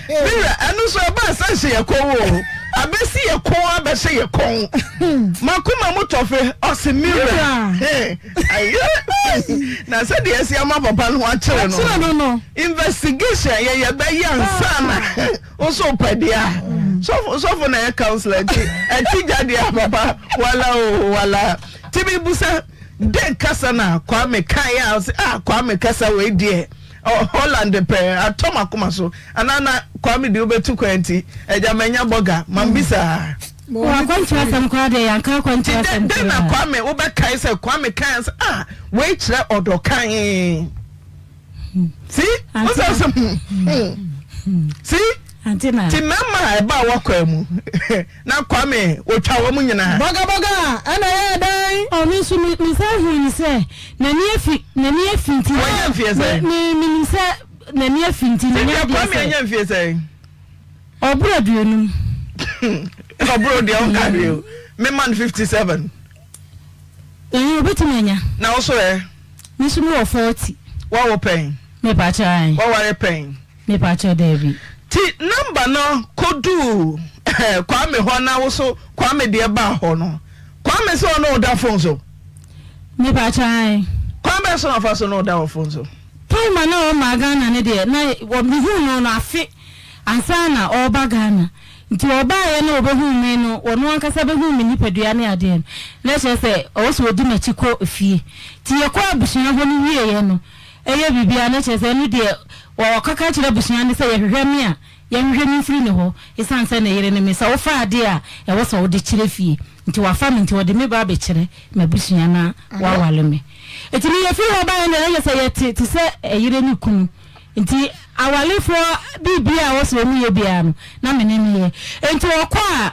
mewura ɛno so ɛbaa sɛ hyɛ yɛ kɔn o abɛsi yɛ kɔn abɛhyɛ yɛ kɔn makoma mu tɔfe ɔse mewura na sɛdeɛ ɛsi ama papa no akyere no no investigation yɛyɛ bɛyɛ ansa na nso pɛ deɛ a sɔfo sɔfo na yɛ counselor nti ɛti gya deɛ a papa wala o wala ti mi busa den kasa na Kwame kan yɛ a ɔsɛ ah Kwame kasa wei deɛ Holland pɛ atɔ ma koma so anaa na Kwame deɛ wobɛtu kwan nti ɛgya manya bɔga ma mbisa. Wɔ akwantu asɛm koraa deɛ yɛanka akwantu asɛm koraa. Dɛn na Kwame wobɛkae sɛ Kwame kae sɛ ah wei kyerɛ ɔdɔ kann. See? What's that? See? Ante na. Nti mmarima a ɛbaa w'akwaa mu na Kwame otwa wɔn nyinaa. Bɔgabɔga a, ɛna ɛyɛɛ dɛn? Oh, me nso me mesan huu no sɛ n'ani afi n'ani afi nti. Wanya mfeɛ sɛn? Me me menim sɛ n'ani afi nti n'ani Cynthia adeɛ Kwame sɛ. anya mfeɛ sɛn? Ɔboro aduonum. Ɔboro deɛ ɔnka hwee o. Me man 57. Ɛn obetumi anya. Na wo so ɛ? Me nso mewɔ 40. Woawo pɛn? Mepakyɛ ae. Woaware pɛn? Mepakyɛ daabi. Ti number no kɔduu Kwame hɔ na wo so Kwame deɛ baa hɔ no, Kwame sɛ ɔne wo da phone so? Mepakyɛ ae. Kwan bɛn so na ɔfa so ne wo da wɔ phone so? Time a na ɔmaa Ghana no deɛ na mehuu no no afe ansa na ɔreba Ghana. Nti ɔbaeɛ na ɔbɛhuu me no, ɔno ankasa bɛhuu me nipadua ne adeɛ no, na kyerɛ sɛ ɔwɔ sɛ ɔdi m'akyi kɔ fie. Nti yɛkɔɔ abusua hɔ no wieeɛ no, ɛyɛ biribiara na kyerɛ sɛ ɛno deɛ ɔkaka kyerɛ abusua no sɛ yɛhwehwɛ me a, yɛnhwehwɛ me mfiri ne hɔ, ɛsiane sɛ ne yere ne me. Sɛ wofa adeɛ a, ɛwɔ sɛ wode kyerɛ fie. Nti wafa me nti ɔde me ba abɛkyerɛ m'abusua na waware me. Nti me yɛfiri hɔ baeɛ no deɛ na kyerɛ sɛ yɛte te sɛ ɛyere ne kunu. Nti awarefoɔ biribiara a ɛwɔ sɛ wɔyɛ biara no, na me ne no yɛ. Nti ɔkɔ a,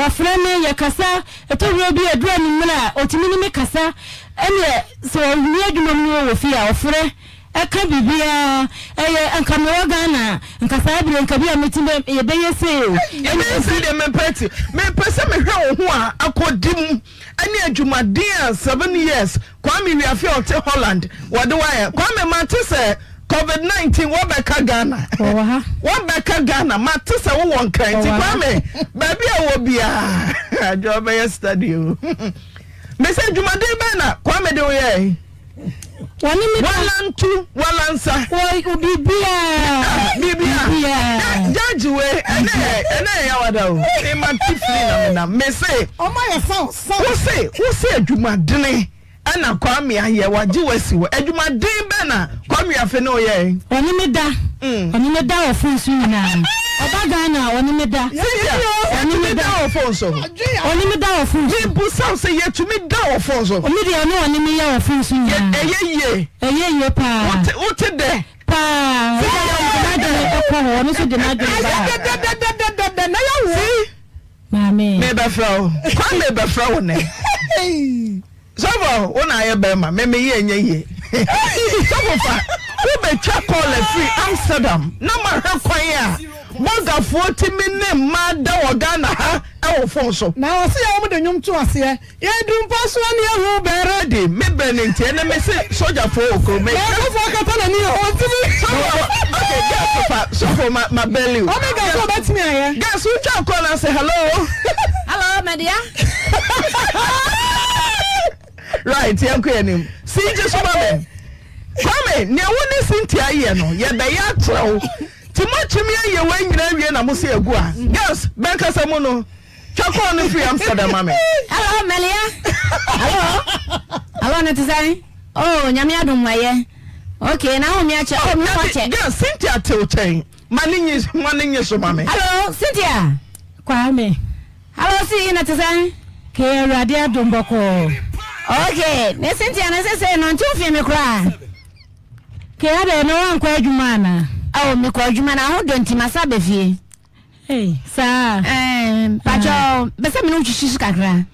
ɔfrɛ me, yɛkasa. Ɛtɔ berɛ bi a, ɛduru anwummerɛ a, ɔtumi ne me kasa. Ɛnneɛ sɛ ɔwie adwuma mu na ɔwɔ fie a, ɔfrɛ ka biribiara. Ɛyɛ nka mewɔ Ghana a, nka saa berɛ yi, nka bi a mɛtumi, yɛbɛyɛ sei o. Yɛbɛyɛ sei deɛ mempɛ ti. Mepɛ sɛ mehwɛ wo ho a akɔdi mu. Ɛne adwumaden a 7 years Kwame Wiafe a ɔte Holland wɔde wo ayɛ. Kwame mate sɛ covid 19 wɔbɛka Ghana. Wɔwɔ ha. Wɔbɛka Ghana mate sɛ wowɔ Nkran nti Wɔwɔ ha. Kwame baabi a wɔ biara adwoa bɛyɛ study o. Mese adwumaden bɛn na Kwame de wo yɛe? Wɔne me da. Walantu walansa. Wɔ biribiara. Ah, biribiara. Biribiara. Judge we ɛnɛ yɛ ɛnɛ yɛ yawada o. Me ma ti firi na me nam. Me se. Ɔmo ayɛ sound sound. Wo se wo se adwumadene ɛna Kwame ayɛ wagye wasi hɔ. Adwumaden bɛn na Kwame Afe ne wo yɛe? Ɔne me da. Ɔne me da wɔ phone so nyinaa. Ɔba Ghana a ɔne me da. Cynthia, Ɔne me yɛtumi da. da wɔ phone so? Ɔne me da wɔ phone so. Mebusa wo sɛ yɛtumi da wɔ phone so? Me deɛ ɔne ɔne me yɛ wɔ phone so Yɛ nyinaa. ɛyɛ yie? Ɛyɛ yie paa. Wote wote dɛ? Paa. Cynthia, Ɔde wote n'adwene dɛ? kɔ hɔ, ɔno nso de n'adwene ba ha. Ayɛ dɛdɛdɛdɛdɛdɛ na yɛawo. See? Maame. Mebɛfrɛ wo. Kwame bɛfrɛ wo nnɛ. Sɔfo wo na ayɛ bɛrima me me yɛ nyɛ yie. Sɔfo fa wo bɛ twa call afiri Amsterdam na ma hwɛ kwan a bɔgafoɔ timi ne mmaa da wɔ Ghana ha ɛwɔ phone so. Na ɔse yɛ wɔn de nwom to aseɛ. Yɛ du mpa soɔ ne yɛ hu bɛrɛ. Di me brɛ ne nti ɛnɛ me se sogyafoɔ wɔ kurom. Na sɔfo akata n'ani o ɔntumi. Sɔfo okay girls fa sɔfo ma ma bɛli o. Omega sɛ ɔbɛtumi ayɛ. Girls wo twa call na se hello. Hello, Media. Right, yɛn kɔ yɛn anim. Sinti so ma me. Kwame, nea wo ne Cynthia yɛ no, yɛbɛyɛ akyerɛ wo. Ti mo atumi ayɛ wei nyinaa wie na mo se agu a. Girls, bɛnkasa mu no. Twa kɔɔ no firi Amsterdam ma me. Hello, Melia. Hello. Hello, ne te sɛn? Oh, nyame adom ɛyɛ. Okay, na ho me akyɛ. Oh, me ho akyɛ. Girls, Cynthia te wo kyɛn. Ma ne nyi, ma ne nye so ma me. Hello, Cynthia. Kwame. Hello, si na te sɛn? Ke Awurade adom bɔkɔɔ. Okay, ne Cynthia ne sese no nti wofie me koraa. Ke adɛn na woankɔ adwuma anaa? Oh, mekɔ adwuma na ahodɔ nti masa aba fie. Hey, saa. Eh, mpakyɛ, bɛ sɛ me ne wo twitwi so kakra.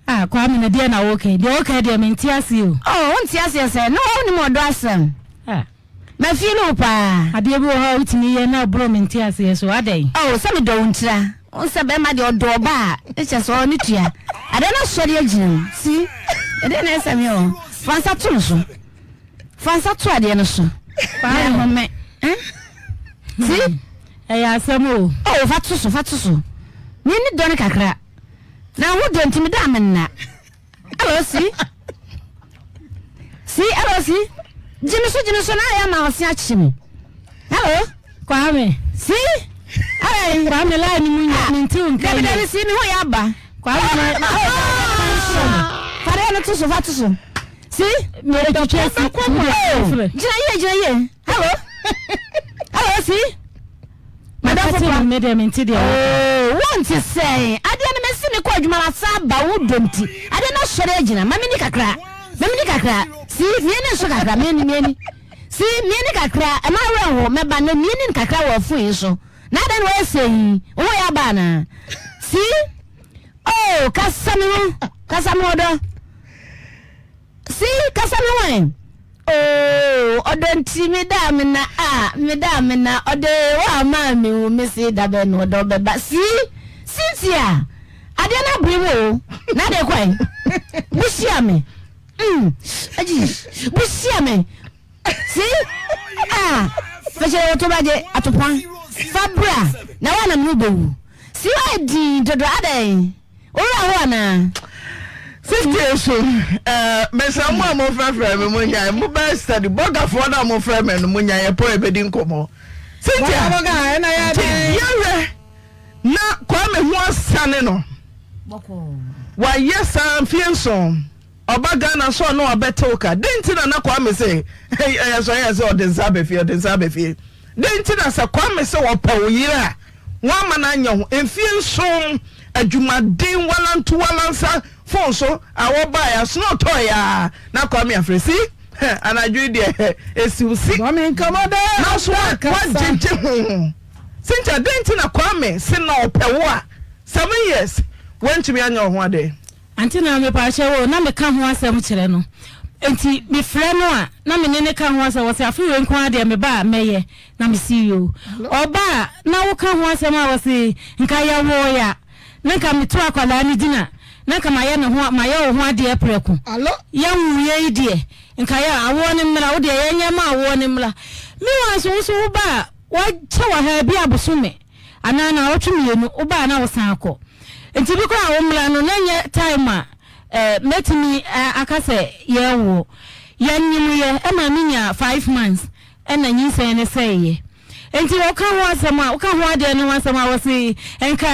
Ah, Kwame na deɛ na woka yi? Deɛ woka deɛ mente aseɛ o. Oh, wonte aseɛ sɛ, na wonim ɔdɔ asɛm. Ah. Mafie ne wo paa. Adeɛ bi wɔ hɔ a wotumi yɛ na ɛboro me nteaseɛ so, adɛn? Oh, sɛ medɔ wo ntira. Wohu sɛ bɛrima deɛ ɔdɔ ɔbaa a, ne kyerɛ sɛ ɔwɔ ne tua. Adeɛ no asɔre agyina mu. See? Ɛdeɛn na ɛsɛ me o? Fa nsa to no so. Fa nsa to adeɛ no so. Na ɛhome. Eh? See? Ɛyɛ asɛm o. Oh, fa to so, fa to so. M'ani dɔ no kakra. Na wo dɔ nti meda a menna. Hello, si. Si, hello, si. Gyimi so, gyimi so, na ayɛ ama ɔse akye me. Hello. Kwame. Si. Hey. Kwame line mu nya me nti nka Dabi dabi si me ho yɛ aba. Kwame na Fare no to so, fa to so. Si. Me twitwa si. Gyina yie, gyina yie. Hello. Hello, si. Madamfo pa. Me deɛ mente deɛ. Oh, wonte sɛn. Adeɛ no mesi me kɔ adwuma na sa ba wo dɔ nti. Adeɛ no asɔre agyina. Ma meni kakra. Ma meni kakra. Si, mieni nso kakra. Mieni, mieni. Si, mieni kakra. Ɛma werɛ ho. Mɛba na mieni kakra wɔ afun yi so. Na adɛn na woayɛ sei yi? Wo ho yɛ aba anaa? See? Oh, kasa me ho. Kasa me ho ɔdɔ. See, kasa me ho ɛ. Oh, ɔdɔ nti me da me na a, me da me na ɔdɔ e, wo a maa me wu me se da bɛn na ɔdɔ bɛba. See, Cynthia, adeɛ no abere wo o, na adeɛ kwan. Buhyia me. Mm, agyi, buhyia me. See, ah, fɛhyɛ wo to bagye atopa, fa bra, na wo a na me ne wo bɛwu. See, woayɛ din dodo adɛn? Wo werɛ ahow anaa? Sixty so ɛɛ mesrɛ mo a mofrɛfrɛ me mo nyae mo bɛyɛ study bɔgafoɔ no a mofrɛ me no mo nyae yɛpɔ yɛbɛdi nkɔmmɔ Cynthia nti yɛhwɛ na Kwame ho asane no wayɛ saa mfeɛ nson Ɔba Ghana nso a na wabɛtew ka. Dɛn nti na na Kwame se ɛyɛ sɛ ɔyɛ sɛ ɔde nsa aba fie, ɔde nsa aba fie? Dɛn nti na sɛ Kwame se ɔpɛ wo yere a, woamma no anyɛ ho? Mfie nson, adwumaden, walantu walansa, fon so, awɔ baeɛ a, snow tɔeɛ a, na Kwame afrɛ, si, anadwo yi deɛ, esiw si. Nanso woagyegye ho. Cynthia, dɛn nti na Kwame se na ɔpɛ wo a, 7 years, woantumi anyɛ wo ho ade? Ante na mepaakyɛw o, na meka ho asɛm kyerɛ no. Enti mefrɛ no a, na me ne no ka ho asɛm. Ɔse afe wei nko ara deɛ meba a mɛyɛ. Na mese yoo. Ɔba a, na woka ho asɛm a ɔse nka yɛwoo a, na nka meto akwadaa no din a, na nka mayɛ ne ho mayɛ wo ho adeɛ prɛko. Yɛnwoeɛ yi deɛ, nka yɛ awoɔ no mmra, wo deɛ yɛnyɛ ma awoɔ no mmra. Meanwhile nso wo nso woba a, wɔakyɛ wɔ ha bi abosome. Anaa naawɔtwe mienu woba a na wosan akɔ. Nti bi koraa a wo mmra no na ɛnyɛ time a mɛtumi aka sɛ yɛrewoɔ. Yɛnyemeeɛ ɛma me nyaa 5 months ɛna nyinsɛn no sɛeɛ. Nti woka ho asɛm a woka ho adeɛ no ho asɛm a wɔse nka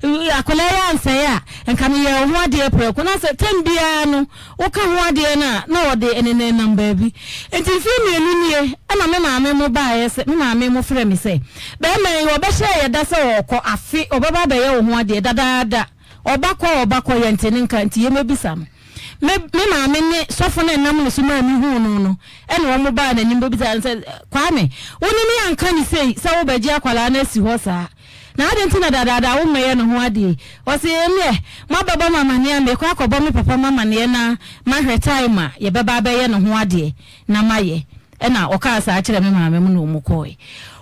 ɛyi akwadaa yi ansɛe a nka meyɛɛ wo ho adeɛ prɛko. Na sɛ term biara no Woka ho adeɛ no a, na wɔde nenenam baabi. Enti mfeɛ mienu nie na me maame mo baeɛ sɛ, me maame mo frɛ me sɛ, Bɛɛma yi ɔbɛhyɛɛ yɛ da sɛ ɔɔkɔ afe, ɔbɛba abɛyɛ wo ho adeɛ dadaada. Ɔba kɔ ɔba kɔ, yɛnte ne nka, nti yɛmmɛbisa no. Me, me maame ne sɔfo no a ɛnam ne so maa me huu no no, ɛna wɔn baa n'anim bɛbisaa no sɛ, Kwame, wo ne me anka no sei sɛ wobɛgye akwadaa no asi hɔ saa? Na adɛn nti na dadaada wommɛyɛ ne ho adeɛ yi? Ɔse, Ɛnneɛ, moabɛbɔ me amaneɛ a, merekɔ akɔbɔ me papa m'amaneɛ na mahwɛ time a yɛbɛba abɛyɛ ne ho adeɛ na mayɛ. Ɛna ɔkaa saa kyerɛɛ me maame mo na wɔn kɔɔe.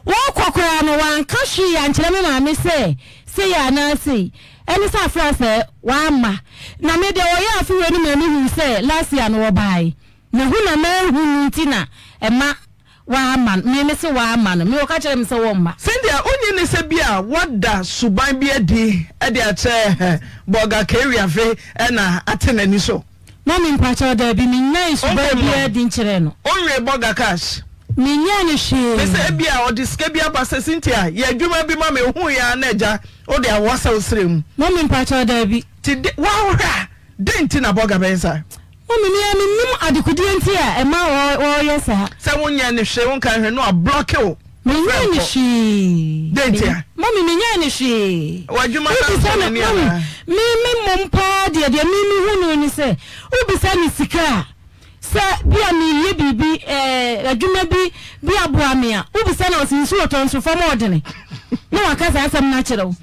Wɔrekɔ koraa no, wanka hwee ankyerɛ me maame sɛ sei anaa sei. Ɛne sɛ afra sɛ wamma. Na me deɛ ɔyɛɛ afe wei no maa mehuu sɛ last year no ɔbaae. Na hu na manhu no nti na ɛma W'ama no, me me se w'ama no, me ɔka kyerɛ me sɛ wɔmma. Cynthia, wonnye nni sɛ bi a woada suban bi adi de akyerɛ Bɔga Kariafe na ate n'ani so? Mummy mpakyɛw daabi, mennyae suban biara adi nkyerɛɛ no. Wonwee Bɔga cash? Mennyɛɛ no hwee. Me sɛ ebia ɔde sika bi aba sɛ Cynthia yɛ adwuma bi ma me, ohuui ara na agya wode awoa sɛ wo srɛ mu. Mummy mpakyɛw daabi. Nti de, woahwɛ a, dɛn nti na Bɔga bɛyɛ saa? Mummy, me ara mennim adekodeɛ nti a ɛma ɔyɛ saa. Sɛ wonyɛɛ no hwee, wonka hwee na wablɔke wo. Menyɛɛ no hwee. Dɛn ntia? Mummy, menyɛɛ no hwee. W'adwuma no Wobisa ansɔ no, n'ani mummy, anaa? me me mmom paa deɛ, deɛ me mehu no ne sɛ, wobisa no sika a, sɛ bi a mereyɛ biribi, ɛɛ, adwuma bi bi aboa me a, wobisa no a, ɔse nsuo tɔ nso fam ɔɔdene. Na waka saa asɛm no akyerɛ wo.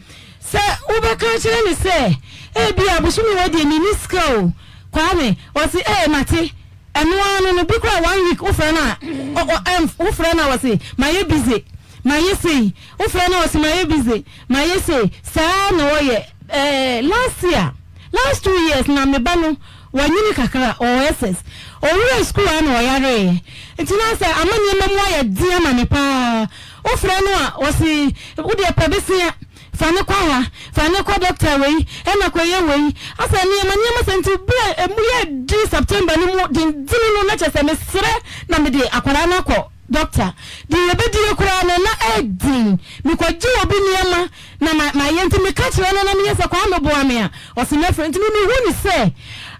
Sɛ wobɛka akyerɛ no sɛ, ebia bosome wei deɛ menni sika o, Kwame, ɔse ee mate, ɛno ara no no, bi koraa one week wofrɛ no a, ɔ ɔ ɛnf, wofrɛ no a ɔse mayɛ busy, mayɛ sei, wofrɛ no a ɔse mayɛ busy, mayɛ sei, saa ara na ɔyɛ. Ɛɛ last year, last 2 years na me ba no wanyini kakra, ɔwɔ SS, ɔwuraa sukuu ara na ɔyareeɛ, nti na asɛ ama nneɛma mu ayɛ den ama me paa, wofrɛ no a ɔse wodeɛ pɛ bosea, Fa no kɔ ha, fa no kɔ dɔkta wei, ɛna kɔyɛ wei. Asɛ nneɛma nneɛma sɛ nti berɛ a ɛmu yɛ den September no mu dendene no na kyerɛ sɛ mesrɛ na mede akwadaa no akɔ dɔkta. Deɛ yɛbɛdie koraa no na ɛden. Mekɔgye obi nneɛma na ma mayɛ nti meka kyerɛ no na meyɛ sɛ Kwame boa me a ɔse mɛfrɛ nti me mehu no sɛ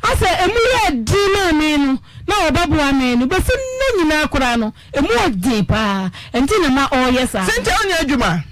asɛ ɛmu yɛ den maa me no na ɔbɛboa me no bɛsi nnɛ nyinaa koraa no ɛmu ɔden paa ɛnti na ma ɔreyɛ saa. Cynthia wonyɛ adwuma?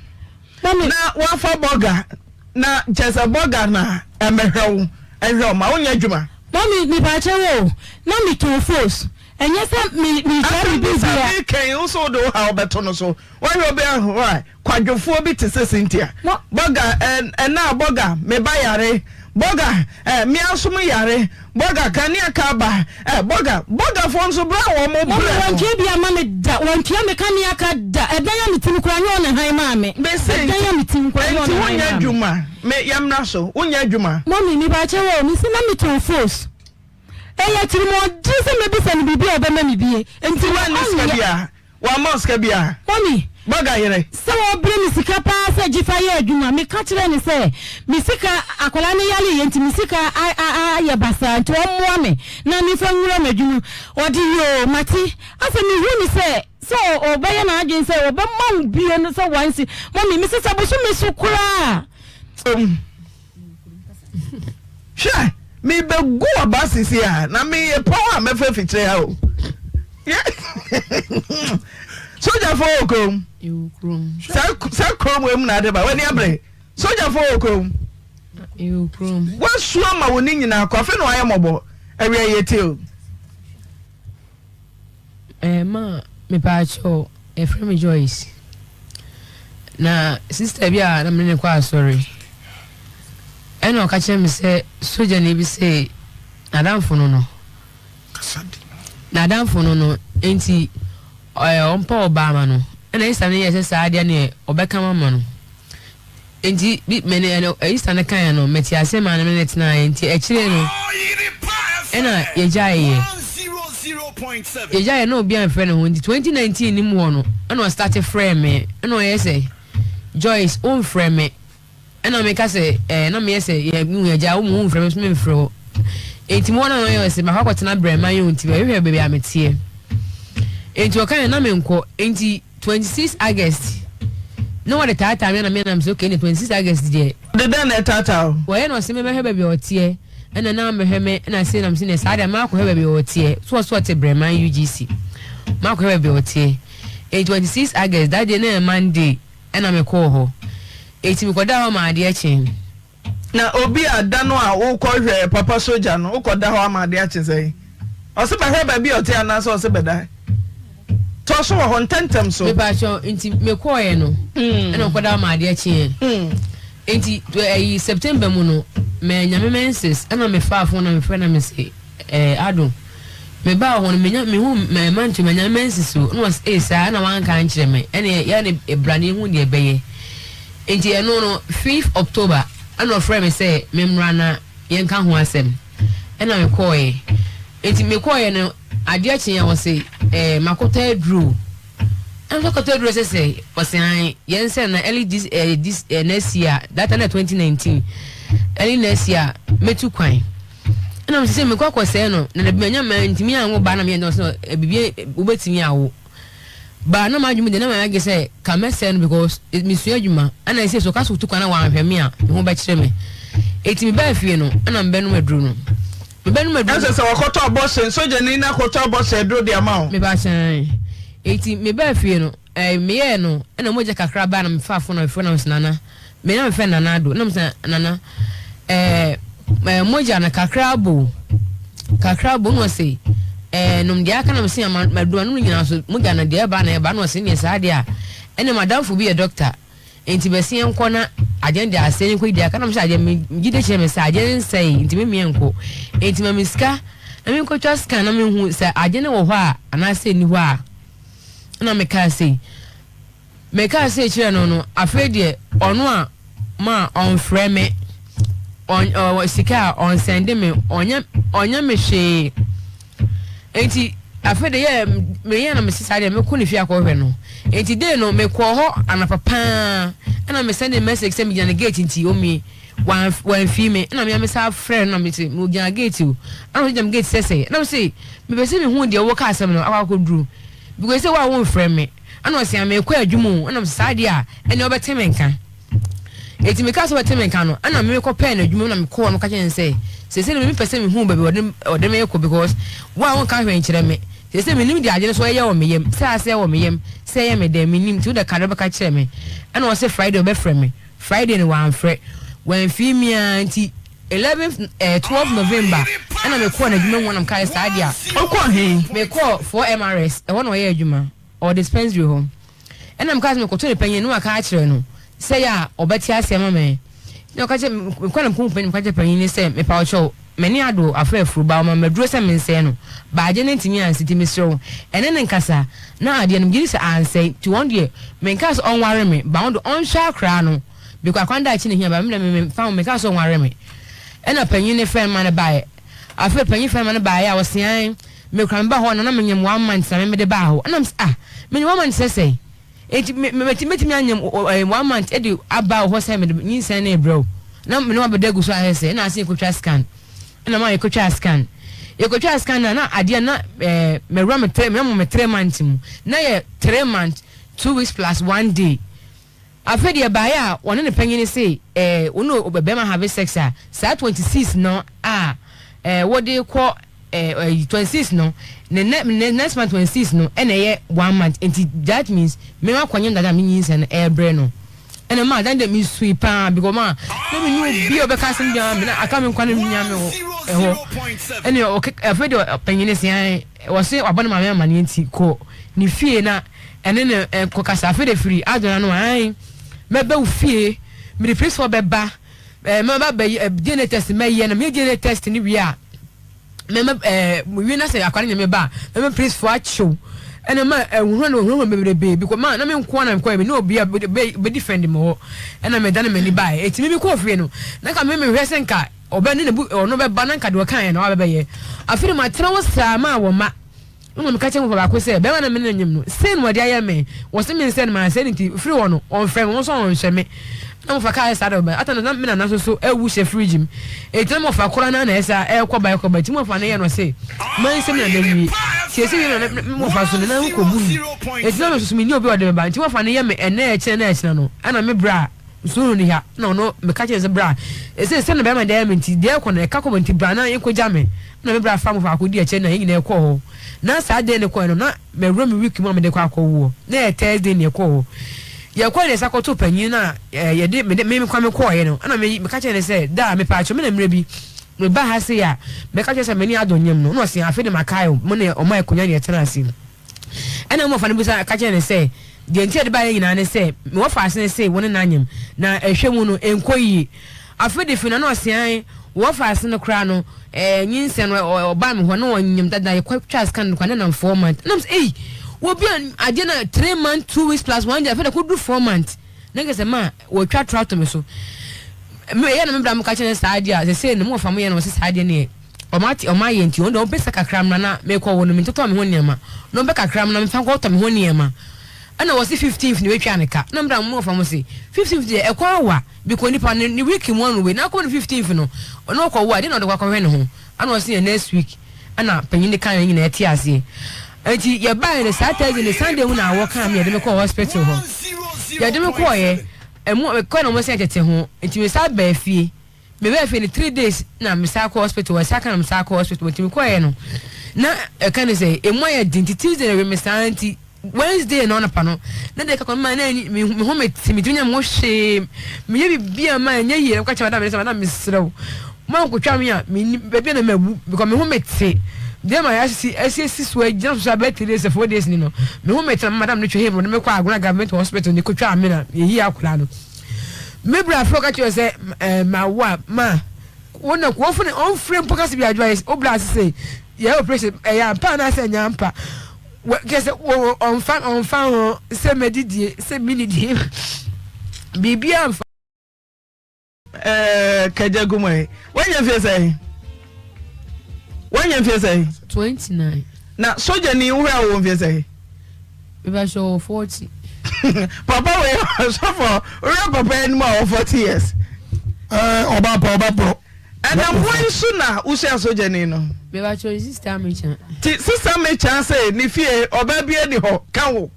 Na me. Na wafa bɔga na kyerɛ sɛ bɔga na ɛmɛhwɛ wo ɛhwɛ wo ma wonyɛ adwuma. Mummy mepaakyɛw o na me tɔn fos. Ɛnyɛ sɛ me mekyerɛ no Asɛm bi sa biribiara. meka yi, wo so wode wo haw bɛto no so. Woahwɛ obi ahorow a, kwadwofoɔ bi te sɛ Cynthia. Mo. Bɔga, ɛ, ɛna bɔga, me ba yare. Bɔga, ɛ, me ara nso me yare. Bɔga, kanea ka aba. Ɛ, bɔga, bɔgafoɔ nso berɛ a wɔn Mɔmi, brɛ no. wɔntua bi amma me da. Wɔntua me kanea ka da. Ɛdan a mete mu koraa, nyɛ wɔn na hann maa me. Mese, Ɛdan a mete mu koraa, nyɛ enti wɔn na hann wonyɛ maa me. adwuma? Me, yɛmmra so, wonyɛ adwuma? Mɔmi, mepakyɛw o, mese na metɔn fos. Ɛyɛ atirimuɔden sɛ mɛbisa no biribi a ɔbɛma me bie. Enti Woanni sika ɔnyɛ. biara? Wamma wo sika biara? Mummy, Bɔga yere. Sɛ wɔbrɛ me sika paa sɛ gye fa yɛ adwuma. Meka kyerɛɛ no sɛ me sika, akwadaa no yareeɛ nti me sika ayɛ basaa nti ɔmmoa me na memfa nwura m'adwuma. Ɔde yoo, mate. Afei mehu no sɛ sɛ ɔbɛyɛ n'adwene sɛ ɔbɛma wo bie no sɛ wansi. Mummy, mese sɛ bosome so koraa a. Hwɛ, mebɛgu ɔba sisi a, na meyɛ pɔn a mɛfa afikyire ha o. Sogyafoɔ wɔ kurom. Saa kurom wɔ mu na ade ba, w'ani abere. Sogyafoɔ wɔ kurom. Woasu ama wo ne nyinaa kɔ, afei na wayɛ mmɔbɔ. Awia yɛ tie o. Eh ma mepaakyɛw yɛfrɛ me Joyce na sister bi a na me ne no kɔ asɔre ɛna ɔka kyerɛ me sɛ sogyani bi se n'adamfo no no n'adamfo no no nti ɛɛ ɔmpɛ ɔbaa ma no ɛna sister no yɛ sɛ saa adeɛ no yɛ ɔbɛka ma ma no. Enti bi me ne ɛno Easter no kaeɛ no mete aseɛ maa no me ne no tenaeɛ nti akyire no ɛna yɛgyaeɛ yɛgyaeɛ na obiara mfrɛ ne ho nti 2019 no mu hɔ no ɛna ɔstarte frɛɛ me ɛna ɔyɛ sɛ Joyce womfrɛ me ɛna meka sɛ ɛɛ na meyɛ sɛ yɛ mehu yɛgyae wo mu womfrɛ me nso memfrɛ wo enti mu hɔ na ɔyɛ sɛ makɔ akɔtena brɛma yi nti bɛhwehwɛ baabi a meteɛ enti ɔkaeɛ na menkɔ enti 26 August na wɔde taataa me na me nam sɛ okay ne 26 August deɛ. Ɔde dɛn na ɛtaataa wo? Wɔyɛ na ɔse me mɛhwɛ baabi a ɔteɛ ɛna na mɛhwɛ me ɛna se nam se ne saa deɛ makɔhwɛ baabi a ɔteɛ so ɔso ɔte Breman UGC makɔhwɛ baabi a ɔteɛ enti 26 August that day na ɛyɛ Monday ɛna mekɔɔ hɔ enti mekɔdaa hɔ ma adeɛ kyee. Na obi a da no a wokɔ hwɛ papa sogya no wokɔ da hɔ ama ade akye sɛn? Ɔse bɛhwɛ baabi a ɔte anaasɛ ɔse bɛda? Toa so wɔ hɔ ntɛntɛm so. Mepakyɛw, nti mekɔɔɛ no ɛna ɔkɔ da hɔ ma adeɛ kyeeɛ. Nti ɛyi September mu no manya me menses ɛna mefaa phone na mefrɛ na mese Eh Ado, me baa hɔ no menya mehu mɛma nti manya me menses o, ɛna ɔse ee saa ɛna wanka ankyerɛ me, ɛne yɛ ne bra na yɛhu deɛ ɛbɛyɛ. Nti ɛno no fifth October ɛna ɔfrɛɛ me sɛ me mmra na yɛnka ho asɛm, ɛna me kɔɔɛ. Nti me kɔɔɛ no adeɛ kyeeɛ ɔse eh makɔtɔ aduro o, ɛna ɔse kɔtɔ aduro sɛ sɛ, ɔse ae yɛn sɛ na early this eh this eh next year, that time na 2019, early next year mɛtu kwan. Ɛna mese sɛ mekɔ akɔsɛe no na dabi manya mantumi anwo ba na meyɛ dɛn ɔsɛ biribi wobɛtumi awo ba na m'adwene mu deɛ na mayɛ adwene sɛ ka mɛsɛe no because mesua adwuma ɛna ɛsɛ sɛ ɔka so tu kwan na wanhwɛ me a me ho bɛkyerɛ me eti mebaa fie no ɛna mebɛnom aduro no mebɛnom aduro ɛsɛ sɛ wakɔtɔ abɔhyɛ sogyani no akɔtɔ abɔhyɛ aduro de ama wo meba hyɛn eti mebaa fie no Ɛɛ, meyɛɛ no, ɛna mogya kakra baa na mefaa fon na mefrɛ na mese Nana, me na mefrɛ Nana Addo, na mese Nana, ɛɛ, ɛɛ mogya no kakra abɔ o, kakra abɔ na ɔse, ɛɛ nom deɛ aka na mese ama madu ano no nyinaa so mogya no deɛ ɛba na ɛba na ɔse neɛ saa deɛ a, ɛna madamfo bi yɛ dɔkta, nti bɛse yɛnkɔ na adeɛ no deɛ asɛe yɛnkɔ yi deɛ aka na mese adeɛ megye de kyerɛ me sɛ adeɛ no nsɛe nti me meɛ nkɔ, nti ma me sika na menkɔtwa scan na mehu sɛ adeɛ no wɔ hɔ a anaasɛ ɛnni hɔ a. Ɛnna mekaa sei, mekaa sei kyerɛɛ no no, afei deɛ ɔno a ma ɔmfrɛ me, ɔn ɔwɔ sika a ɔnsɛnde me, ɔnyɛ ɔnyɛ me hwee. Enti afei deɛ yɛ meyɛ na mesi saa deɛ mekɔ ne fie akɔhwɛ no. Enti dei no mekɔɔ hɔ anapa paa, ɛnna mesɛnde message sɛ megyina ne gate nti ɔmmue. Wanf wamfii me, ɛna me ara me san frɛɛ no na me se, megyina gate o, ɛna ɔse gyina me gate sɛ sɛn, ɛna me se, mepɛ sɛ mehu deɛ woka asɛm no akɔ akɔduru, because sɛ wo a womfrɛ me, ɛna ɔse a meekɔ adwuma o, ɛna me se saa deɛ a, ɛneɛ wobɛte me nka. Enti mekaa sɛ wobɛte me nka no, ɛna me kɔpɛɛ no adwuma mu na mekɔɔ no meka kyerɛɛ no sɛ, seesei no mepɛ sɛ mehu baabi ɔde ɔde me rekɔ because wo a wonka hwee nkyerɛ me, seesei mennim deɛ adeɛ no so ɛyɛ wɔ me yam, sɛ asɛe wɔ me yam, sɛ ɛyɛ me dɛn, mennim, nti wode ka deɛ wobɛka kyerɛ me, ɛna ɔse Friday ɔbɛfrɛ me. Friday no wamfrɛ, wamfii me ara nti. 11 eh, 12 November ɛna mekɔɔ n'adwuma mu na mekae saa deɛ a. Wokɔɔ he? Mekɔɔ 4MRS, ɛhɔ na ɔyɛ adwuma, ɔwɔ dispensary hɔ. Ɛna mekaa sɛ mekɔto ne panyin na waka akyerɛ no sɛ yɛ a ɔbɛte aseɛ ama me. Na ɔka kyerɛ mekɔ na mekɔhu panyin meka kyerɛ panyin no sɛ mepa wo kyɛw m'ani ado afa afuru ba ɔma maduro sɛ mensɛe no baagye no ntumi ansi nti mesrɛ wo ɛne no nkasa na adeɛ no megye di sɛ ansɛe nti wɔn deɛ menkaa sɛ ɔnware me ba wɔn de ɔnhwɛ akwaraa no because akwan daakye na ehia ba me deɛ me memfa ho menkaa sɛ ɔnware me ɛna panyin no frɛ no ma no baeɛ afei panyin frɛ no ma no baeɛ a ɔse ae Me kora me ba hɔ na na menyem one month na me mede baa hɔ ɛna me sɛ ah menyem one month sɛ sɛn enti me me mɛtumi anyem ɛɛ one month ɛde aba wɔ hɔ sɛ mede nyinsɛn no rebrɛ wo na me ne wabɛda agu so ahwɛ sɛ ɛna ase yɛkɔtwa scan ɛna ma yɛkɔtwa scan yɛkɔtwa scan na na adeɛ na ɛɛ mɛwura me three mɛmo me 3 months mu na yɛ 3 months 2 weeks plus one day. Afei deɛ ɛbaeɛ a ɔne ne panyin se eh, wo ne bɛrima have sex a, saa 26 no a eh, wode kɔ eh, eh, 26 no, ne ne ne next month 26 no ɛna ɛyɛ one month, nti that means me makɔnyem dada a me nyinsɛn no ɛrebrɛ no. Ɛna maa dan deɛ mesui paa because maa na me ne obi a ɔbɛka asɛm biara me na aka me nkwa no nya me wɔ ɛhɔ. Ɛna ɔke afei deɛ panyin no se ae, wɔse wabɔ ne maame amaneɛ nti kɔ ne fie na ɛne no nkɔkasa. Afei de firi adwene ano ae, mɛba wo fie, mede policefoɔ bɛba, ɛɛ mɛba bɛyɛ eh, DNA test mɛyɛ na meyɛ DNA test no wie a, mɛma ɛɛ wie na sɛ akwa no nyɛ me ba a, mɛma policefoɔ akyew. Ɛna ma ɛhuhura na ɔhuhura bebrebe because ma na me nko na mekɔɛ me ne obi a bɛ defend me hɔ ɛna meda ne m'ani baeɛ. Eti me mekɔɔ fie no na nka me mehwɛ sɛ nka ɔbɛ ne ne bu ɔno bɛba na nka deɛ ɔkaeɛ na wabɛbɛyɛ. Afei de matena hɔ saa maa wɔn ma. Ɛnna meka kyerɛɛ wɔn baako sɛ, Barima no a me ne no nyem no, sei na wɔde ayɛ me. Wɔse mensɛe no, mansɛe no nti, firi hɔ no, ɔmfrɛ me, wɔn nso wɔnhwɛ me. Na wɔfa kaa saa da bɛn. Ata no, na me nana nso so awu hyɛ fridge mu. Enti na wɔfa koraa na na ɛsɛ a ɛrekɔ ba ɛrekɔ ba. Enti wɔfa no yɛ no se, mansɛm na mawie. Siesie wie na na wɔfa so no, na ho kɔbu me. Enti na me nso so menni obi a ɔde me ba. Enti wɔfa no yɛ me ɛnnɛ ɛkyena na ɛkyena no, ɛnna me bra. Nsuo no ha na ɔno meka kyerɛ no sɛ bra ɛsɛ sɛ na bɛrima deɛ ayɛ me nti deɛ ɛkɔ no ɛka kɔ nti bra na yɛnkɔgya me na me bra fa mo faako di akyire na yɛn nyinaa ɛkɔɔ hɔ na saa day no kɔɛ no na mawura me week mu a mede kɔ akɔwoɔ na ɛyɛ Thursday na yɛkɔɔ hɔ yɛkɔɛ na yɛsa kɔto panyin no a yɛde mede me kwa me kɔɔɛ no ɛna me meka kyerɛ no sɛ daa mepɛ akyɛ me na mmerɛ bi meba ha sei a mɛka kyerɛ sɛ me ne adɔ nyam no na ɔse afei de makae mo ne ɔma akonnwa ne yɛtena ase. Ɛnna mmofra no bisa ka kyerɛɛ no sɛ, Deɛ nti a yɛde baeɛ nyinaa ne sɛ, me wɔfaase no se wo ne no anyem, na ɛhwɛ mu no, ɛnkɔ yie. Afei de, firi n'ano ɔseae, wo wɔfaase no koraa no, ɛɛ, nyinsɛn no, ɔbaa me hɔ, na ɔnyem dada, yɛkɔtwaa scan no koraa, na ɛnam 4 months. Ɛnna mesɛ, ei, obi a adeɛ no 3 months 2 weeks plus one day, afei de akɔduru 4 months. Na nka sɛ ma wɔatwa toro ato me so. Ɛyɛ na me bra mo ka kyerɛ no saa adeɛ a, sɛsei no, mo wɔfa mo yɛ no, wɔse saa adeɛ no yɛ. Wɔn ate wɔn ayɛ nti wɔn deɛ wɔn pɛ sika kakra mmra na mekɔ wɔ no mentotɔ me ho nneɛma na wɔn pɛ kakra mmra mefa nkɔ tɔ me ho nneɛma ɛna wɔsi 15th na wɔatwa ne ka na mbra mo wɔfa mo se 15th deɛ ɛkɔ awa bikɔ nipa ne ne week mu ɔno wei na akɔ no 15th no ɔno ɔkɔ wo a deɛ na ɔde kɔ akɔhwɛ ne ho ɛna ɔsi yɛ next week ɛna panyin ne kan yɛn nyinaa ɛte aseɛ nti yɛbaeɛ no saa Thursday ne Sunday mu na awɔ kaa me yɛde me kɔɔ hospital hɔ yɛde me kɔɔyɛ ɛmu kɔɛ na wɔn sɛ tete ho nti me sa baa fie. Me baa fie no 3 days na me san kɔ hospital, ɛsan ka na me san kɔ hospital, nti me kɔɛ no na ɛka ne sɛ emu ayɛ den, nti Tuesday na ɛwe me saa, nti Wednesday na ɔnapa no na deɛ kakɔ ma na me ho me te, me tumi nya me ho hwee, me yɛ bibi a ma ɛnyɛ yie, na meka kyerɛ madam ne sɛ madam mesrɛ wo ma nkotwa me a me ni baabi a na mawu because me ho me te deɛ ma yɛasisi asiesie so agyina so so abɛyɛ 3 days 4 days ni no me ho me te na madam no twɛ him no me kɔ Agona government hospital ne kotwa me na yɛyi akwadaa no. Me bra frɛ ɔka kyerɛ sɛ ɛɛ ma wo a ma wo na wɔfo ne ɔnfrɛ mpo kasa bi adwa yɛ wo bra sese yɛ operation ɛyɛ ampa anaasɛ ɛnyɛ ampa wɔ kyerɛ sɛ wɔ ɔnfa ɔnfa ho sɛ mɛdidie sɛ menidie biribi amfa. Ɛɛ kɛgya gu mu ɛ wanya mfie sɛn wanya mfie sɛn. 29. Na sogyani wohwɛ a wɔwɔ mfie sɛn. Mebahyɛ wɔ 40. Papa wei sɔfo wohwɛ papa anim a wɔ 40 years. Ɛɛ ɔba pa ɔba porɔ. Ɛnam wɔn so na wohyia sogyani no. Mebahyɛ sista mekyɛn. Ti sista mekyɛn sɛ ne fie ɔbaa bi ani hɔ ka wo.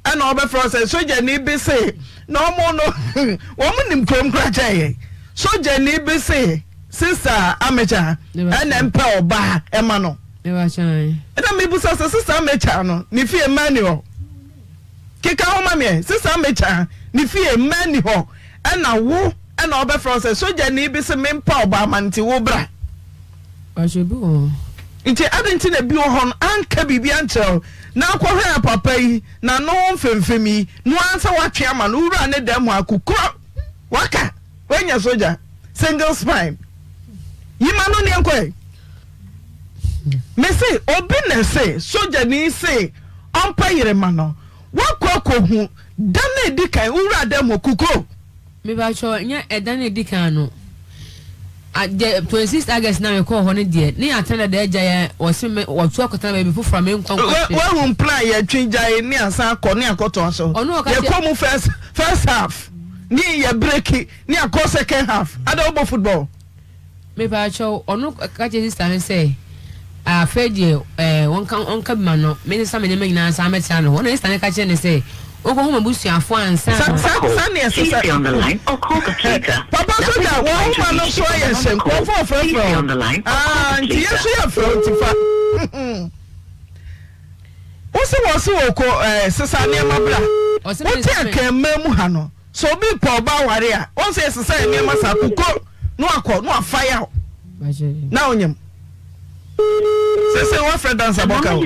Ɛna ɔbɛfrɛ wo sɛ sogyani bi se na ɔmo no wɔn nim kurom kora kyɛn yɛn. Sogyani bi se sista Amecha ɛna mpɛ ɔbaa ɛma no. Ɛna mebusa sɛ sista Amecha no ne fie mmaa ni hɔ? Keka ho ma meɛ. Sista Amecha ne fie mmaa ni hɔ ɛna wo. ɛna ɔbɛfrɛ wo sɛ sogyani bi se mempa ɔbaa ma no nti wo bra? Mpakyɛ ebi wɔ hɔ. Nti adɛn nti na ebi wɔ hɔ no anka biribi ankyerɛ wo na akɔhwɛɛ papa yi n'ano ho mfemfem yi no ara sɛ woatwe ama no wowura ne dan mu akokuro waka woanya sogya single spine yi ma no neɛ nkɔɛ mese obi na ɛse sogyani se ɔmpɛ yere ma no woakɔ akɔhu da no edi kan wowura dan mu kukuro Mepakyɛw, nyɛ ɛda no a edi kan no. A, deɛ 26 August na mekɔɔ hɔ no deɛ, ne yɛatena dada agya yɛn, wɔse me, wɔtu akɔtena baabi foforɔ a menkɔ nkɔhwɛ. Woahu mpena a yɛtwe gyae ne asan akɔ ne akɔtoa so. Ɔno ɔka kyerɛ. Yɛkɔ mu first, first half ne yɛ breki ne akɔ second half. Ada wobɔ football? Mepaakyɛw, ɔno ka kyerɛ sista no sɛ, Afei deɛ ɛɛ wɔnka ɔnka bi ma no, mensesa me nneɛma nyinaa nsan mmɛtena ne hɔ. Ɛnna sista no ka kyerɛɛ no sɛ, ɔnkɔhu m'abusuafoɔ ansa Sa na. sa sa nea ɛsɛ sɛ. Papa Sogya, wɔn nhoma no so ayɛ hye, nkurɔfoɔ refrɛfrɛ wo. Ah, nti yɛn nso yɛfrɛ wo nti fa. Wo se wɔ se wɔ kɔ ɛɛ sesa nneɛma bra. Ɔse Wote mensesa me. Akanman mu ha no. Sɛ obi repɛ ɔba aware a, wɔn sɛ yɛsesa yɛn nneɛma saa kuko na wakɔ na wafa yaw na onyam. Sese wafrɛ dansa bɔka o.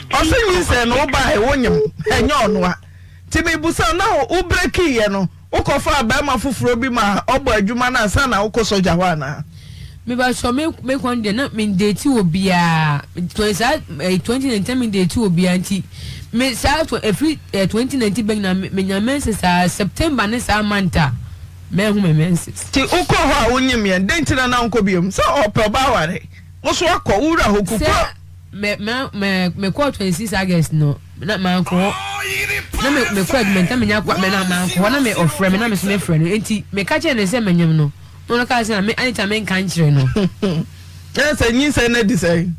Ɔsɛ nyinsɛn no wobae wonyam ɛnyɛ ɔnoa. Nti mebusa na wo breki yɛ no wokɔfaa barima foforɔ bi ma ɔbɔ adwuma no ansa na wokɔ sogya hɔ anaa? Mebakyɛw me me kɔn deɛ na me ndate obiara twenty saa ɛyi 2019 me ndate obiara nti me saa efiri ɛ 2019 bɛ nyina me nya menses saa September ne saa month a mɛhu me menses. Nti wokɔ hɔ a wonyim yɛn dɛn nti na na wonkɔ biom sɛ ɔpɛ ɔba aware wo so akɔ wo wura hɔ Sɛ kukuro. mɛ mɛ mɛ mekɔɔ 26 August no na mankɔ hɔ na me mekɔ adwuma nti na menya kwa mɛ na mankɔ hɔ na me ɔfrɛ me na me so mefrɛ no nti meka kyerɛ no sɛ menyim no. Ɔno kaa sɛ na me anita menka nkyerɛ no. Ɛna sɛ nyinsɛn no adi sɛn?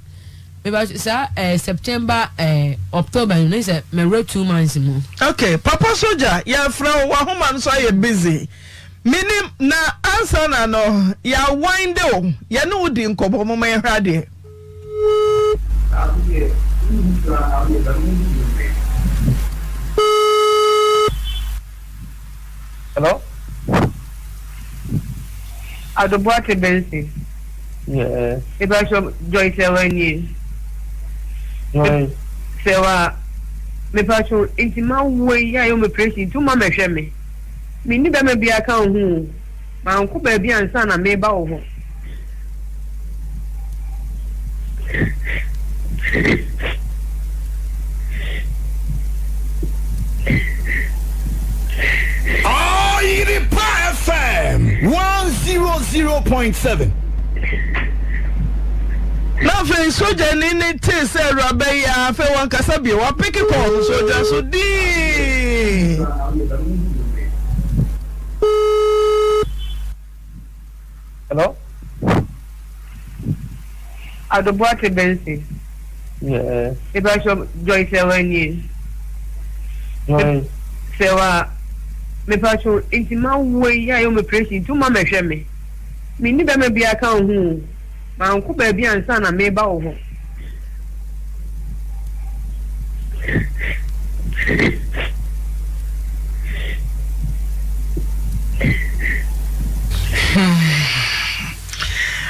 Meba saa eh, September eh, October no ne sɛ mɛwura 2 months mu. Okay, Papa Soja, yɛfrɛ wo, w'ahoma no so ayɛ busy. Menim, na ansa na no, yɛawinde wo, yɛne wo di nkɔmmɔ, momma yɛnhwɛ adeɛ. Hello? Ado Boakye Benson. Yes. Mepakyɛ Joy Sɛwa nie. Joy. Sɛwa, mepakyɛ nti ma wo yi a yɛ operation nti woma mɛhwɛ me. Menni bɛma bi aka wo ho o. Mankɔ baabi ansa na meba wo hɔ. Ɔyerepa FM 100.7. Na afei sogyani no tee sɛ awuraba yi a, afei wankasa bio, wapeke kɔɔ no sogya so dinn. Hello? Ado Boakye Benson. Yes. Mepakyɛ Joy Sɛwa nie. Joy. Sɛwa, mepakyɛ nti ma wo yi a yɛ operation nti woma mɛhwɛ me. Menni bɛma bi aka wo ho o. Mankɔ baabi ansa na meba wo hɔ.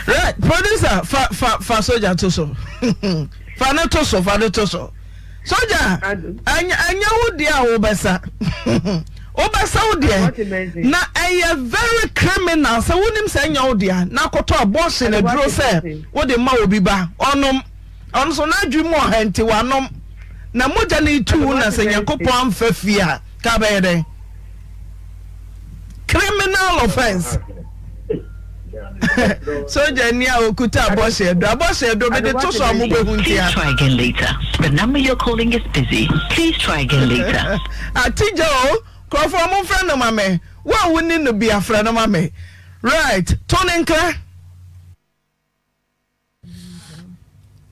Right, producer, fa fa fa soja to so. Fa no to so, fa no to so. Soja, ɛnyɛ ɛnyɛ wo deɛ a wobɛsa. Wobɛsa wo deɛ. Na ɛyɛ very criminal sɛ wonim sɛ ɛnyɛ wo deɛ na akɔtɔ abortion aduro sɛ wode ma obi ba ɔnom. Ɔno nso n'adwene mu ɔha nti wanom. Na mogya no retu wo na sɛ Nyankopɔn amfa fie a ka bɛyɛ dɛn? Criminal offence. Soja ni a okuta abɔhyɛ aduro. Abɔhyɛ aduro mede to so a mobɛhu ntia. Please try again later. The number you're calling is busy. Please try again later. Atigya o, nkurɔfoɔ momfrɛ no ma me. Wo a wonni no bia frɛ no ma me. Right, to ne nkra.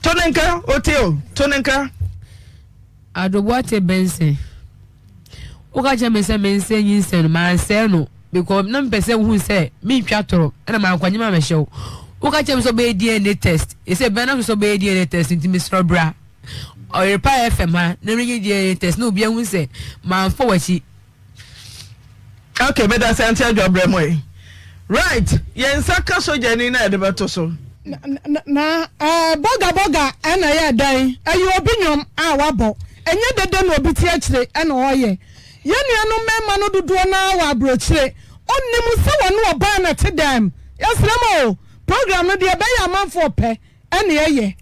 To ne nka, otie o, to ne nka. Adoboate Benson, woka kyerɛ me sɛ mensɛe nyinsɛn no, mansɛe no because na mepɛ sɛ wohu sɛ mentwa toro ɛna mankwanye ma mɛhyɛ wo. Woka kyerɛ me sɛ wobɛyɛ DNA test, ɛsɛ bɛn na so sɛ wobɛyɛ DNA test nti mesrɛ bra Ɔyerepa FM ha na menyɛ DNA test na obi ahu sɛ mamfa w'akyi. Okay, meda sɛ nte adwa brɛ mo yi. Right, yɛn nsa ka sogyani na yɛde bɛto so. Na na ɛɛ bɔga bɔga ɛna ɛyɛ dɛn? Ɛyɛ obi nnwom a wabɔ. Ɛnyɛ dede na obi te akyire ɛna ɔreyɛ. Yɛn nuanom mmarima no dodoɔ no ara wɔ aburokyire. Ɔnnim sɛ wɔne ɔbaa na ɛte dan mu. Yɛsrɛ mo o, program no deɛ ɛbɛyɛ amanfoɔ pɛ ɛna ɛyɛ.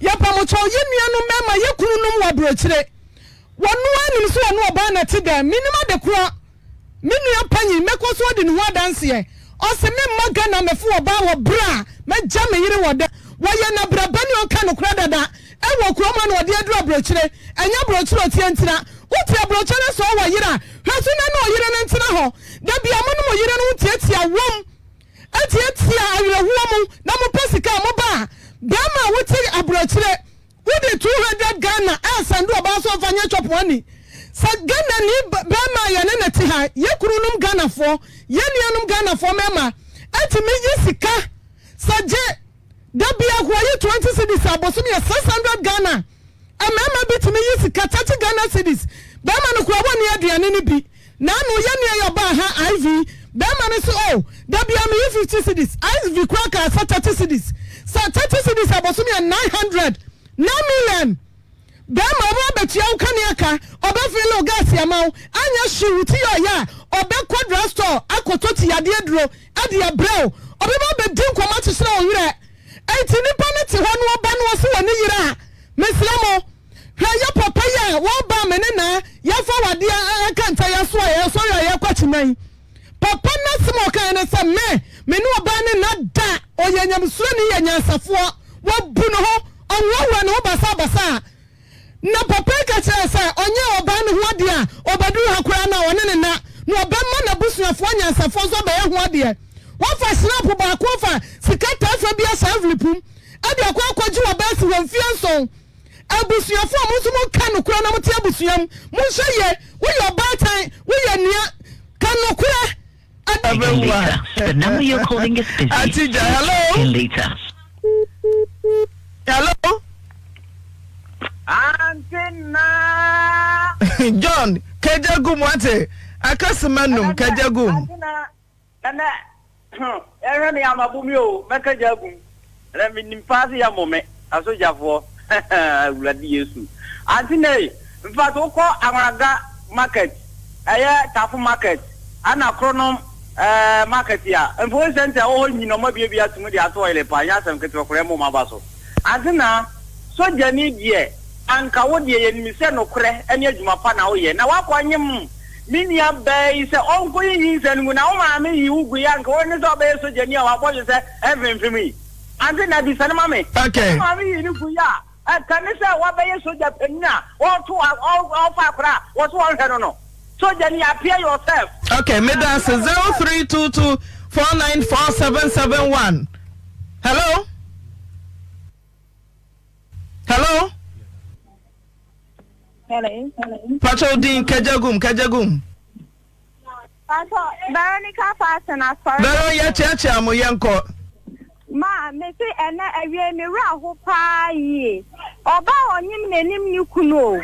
Yɛpa mo kyɛw, yɛn nuanom mmarima, yɛn kununom wɔ aburokyire. Wɔno ara nim sɛ ɔne ɔbaa na ɛte dɛn. Mennim ade korɔ. Me nua panyin, mɛkɔ so adi ne ho adanseɛ. Ɔse memma Ghana mmɛfo ɔbaa wɔ berɛ a magya me yere wɔ dɛ. Wɔyɛ no abrabani ɔnka nokorɛ dada. Ɛwɔ kurom ha na ɔde aduru aburokyire. Ɛnyɛ aburokyire ɔteɛ ntira. Wote aburokyire na sɛ ɔwɔ yere a, hwɛ so na ne ɔyere no ntena hɔ. Da biara mo ne mo yere no ho tiatia wɔm. Tiatia awerɛhoɔ mu na mopɛ sika a moba a, bɛrima a wote aburokyire Wode 200 Ghana ɛɛsɛnde ɔbaa sɛ ɔmfa nyɛ chop money. Sɛ Ghanani bɛɛma a yɛne no te ha, yɛ kununom Ghanafoɔ, yɛ nuanom Ghanafoɔ mɛɛma ɛtumi yi sika sɛ gye da biako ɔyi 20 cedis a bosome yɛ 600 Ghana. Mmarima bi tumi yi sika 30 Ghana cedis, bɛɛma no koraa wɔnni aduane no bi. Naano yɛ nua yi ɔbaa ha IV, bɛɛma no se oh da biaa meyi 50 cedis, IV koraa kaa sɛ 30 cedis, sɛ 30 cedis a bosome yɛ 900, 9 million, bɛɛma ɔbɛba abɛtua wo kanea ka, ɔbɛ fille wo gas ama wo, anyɛ hwee wo ti yɛ ɔya a, ɔbɛkɔ drug store akɔtɔ ti yadeɛ duro de abrɛ wo, ɔbɛba abɛdi nkɔmmɔ akyekyerɛ wo werɛ, enti nipa no te hɔ na ɔba na ɔse ɔne yere a, mesrɛ mo. Hwɛ yɛ papa yi a wɔba me ne na yɛfa wadeɛ ɛka nta yɛso a yɛsɔre a yɛkɔ akyima yi. Papa no asɛm a ɔkaeɛ ne sɛ me me ne ɔbaa ne nna da ɔyɛ nyamesuroni yɛ nyansafoɔ wabu ne ho ɔnhoahoa ne ho basabasa. Na papa yi ka kyerɛɛ sɛ ɔnyɛ ɔbaa no ho adeɛ a ɔbɛduru ha koraa no a ɔne ne nna na ɔbɛma n'abusuafoɔ nyansafoɔ nso abɛyɛ ho adeɛ. Wafa snap baako afa sika taafa bi ahyɛ envelope mu de akɔ akɔgye ɔbaa si hɔ mfeɛ nson. Abusuafo a mo nso monka nokorɛ na mote abusua mu, monhwɛ yie, woyɛ ɔbaatan, woyɛ nua, ka nokorɛ. Again later. The number you're calling is busy. Atija, Please try hello. again later. Hello. Auntie na. John, kagya gum wate. Akasima num, kagya gum. Ɛnɛ hmm yɛhwɛ ne ama bo me o mɛka gya agum ɛnɛ menim paa sɛ yɛmmɔ me asogyafoɔ awurade yesu ante nei infact wokɔ anwaraga market ɛyɛ tafo market ana kronom ɛɛ market a mfo nsɛnti a wɔhɔ nyina ɔma biabia atum de ato ɔyele paa nyɛ asɛm ketewa koraa ɛmmɔ maba so ante na sogyani deɛ anka wo deɛ yɛnim sɛ nokorɛ ne adwuma pa na woyɛ na woakɔ nyem Me nua baa yi sɛ ɔnkɔyi nyinsɛn no ngu na wo maame yii wo gui a anka wo ne sɛ ɔbɛyɛ sogyani a wabɔ dwe sɛ ɛmfemfem yi. Ante na bisa no ma me. Okay. Wo maame yii no gui a anka ne sɛ wabɛyɛ sogya panin a ɔreto ɔrefa akora a wɔse wɔnhwɛ no no. Sogyani appear yourself. Okay, meda ase 0322 494771. Hello? Hello? Hello. Pacho din kajagum kajagum. Pacho Veronica Fasten asɔre. Vero yɛ kyeakyea mo yɛn kɔ. Ma me se ɛnɛ awie me wura ho paa yie. Ɔba a ɔnyem n'anim ne kunu o.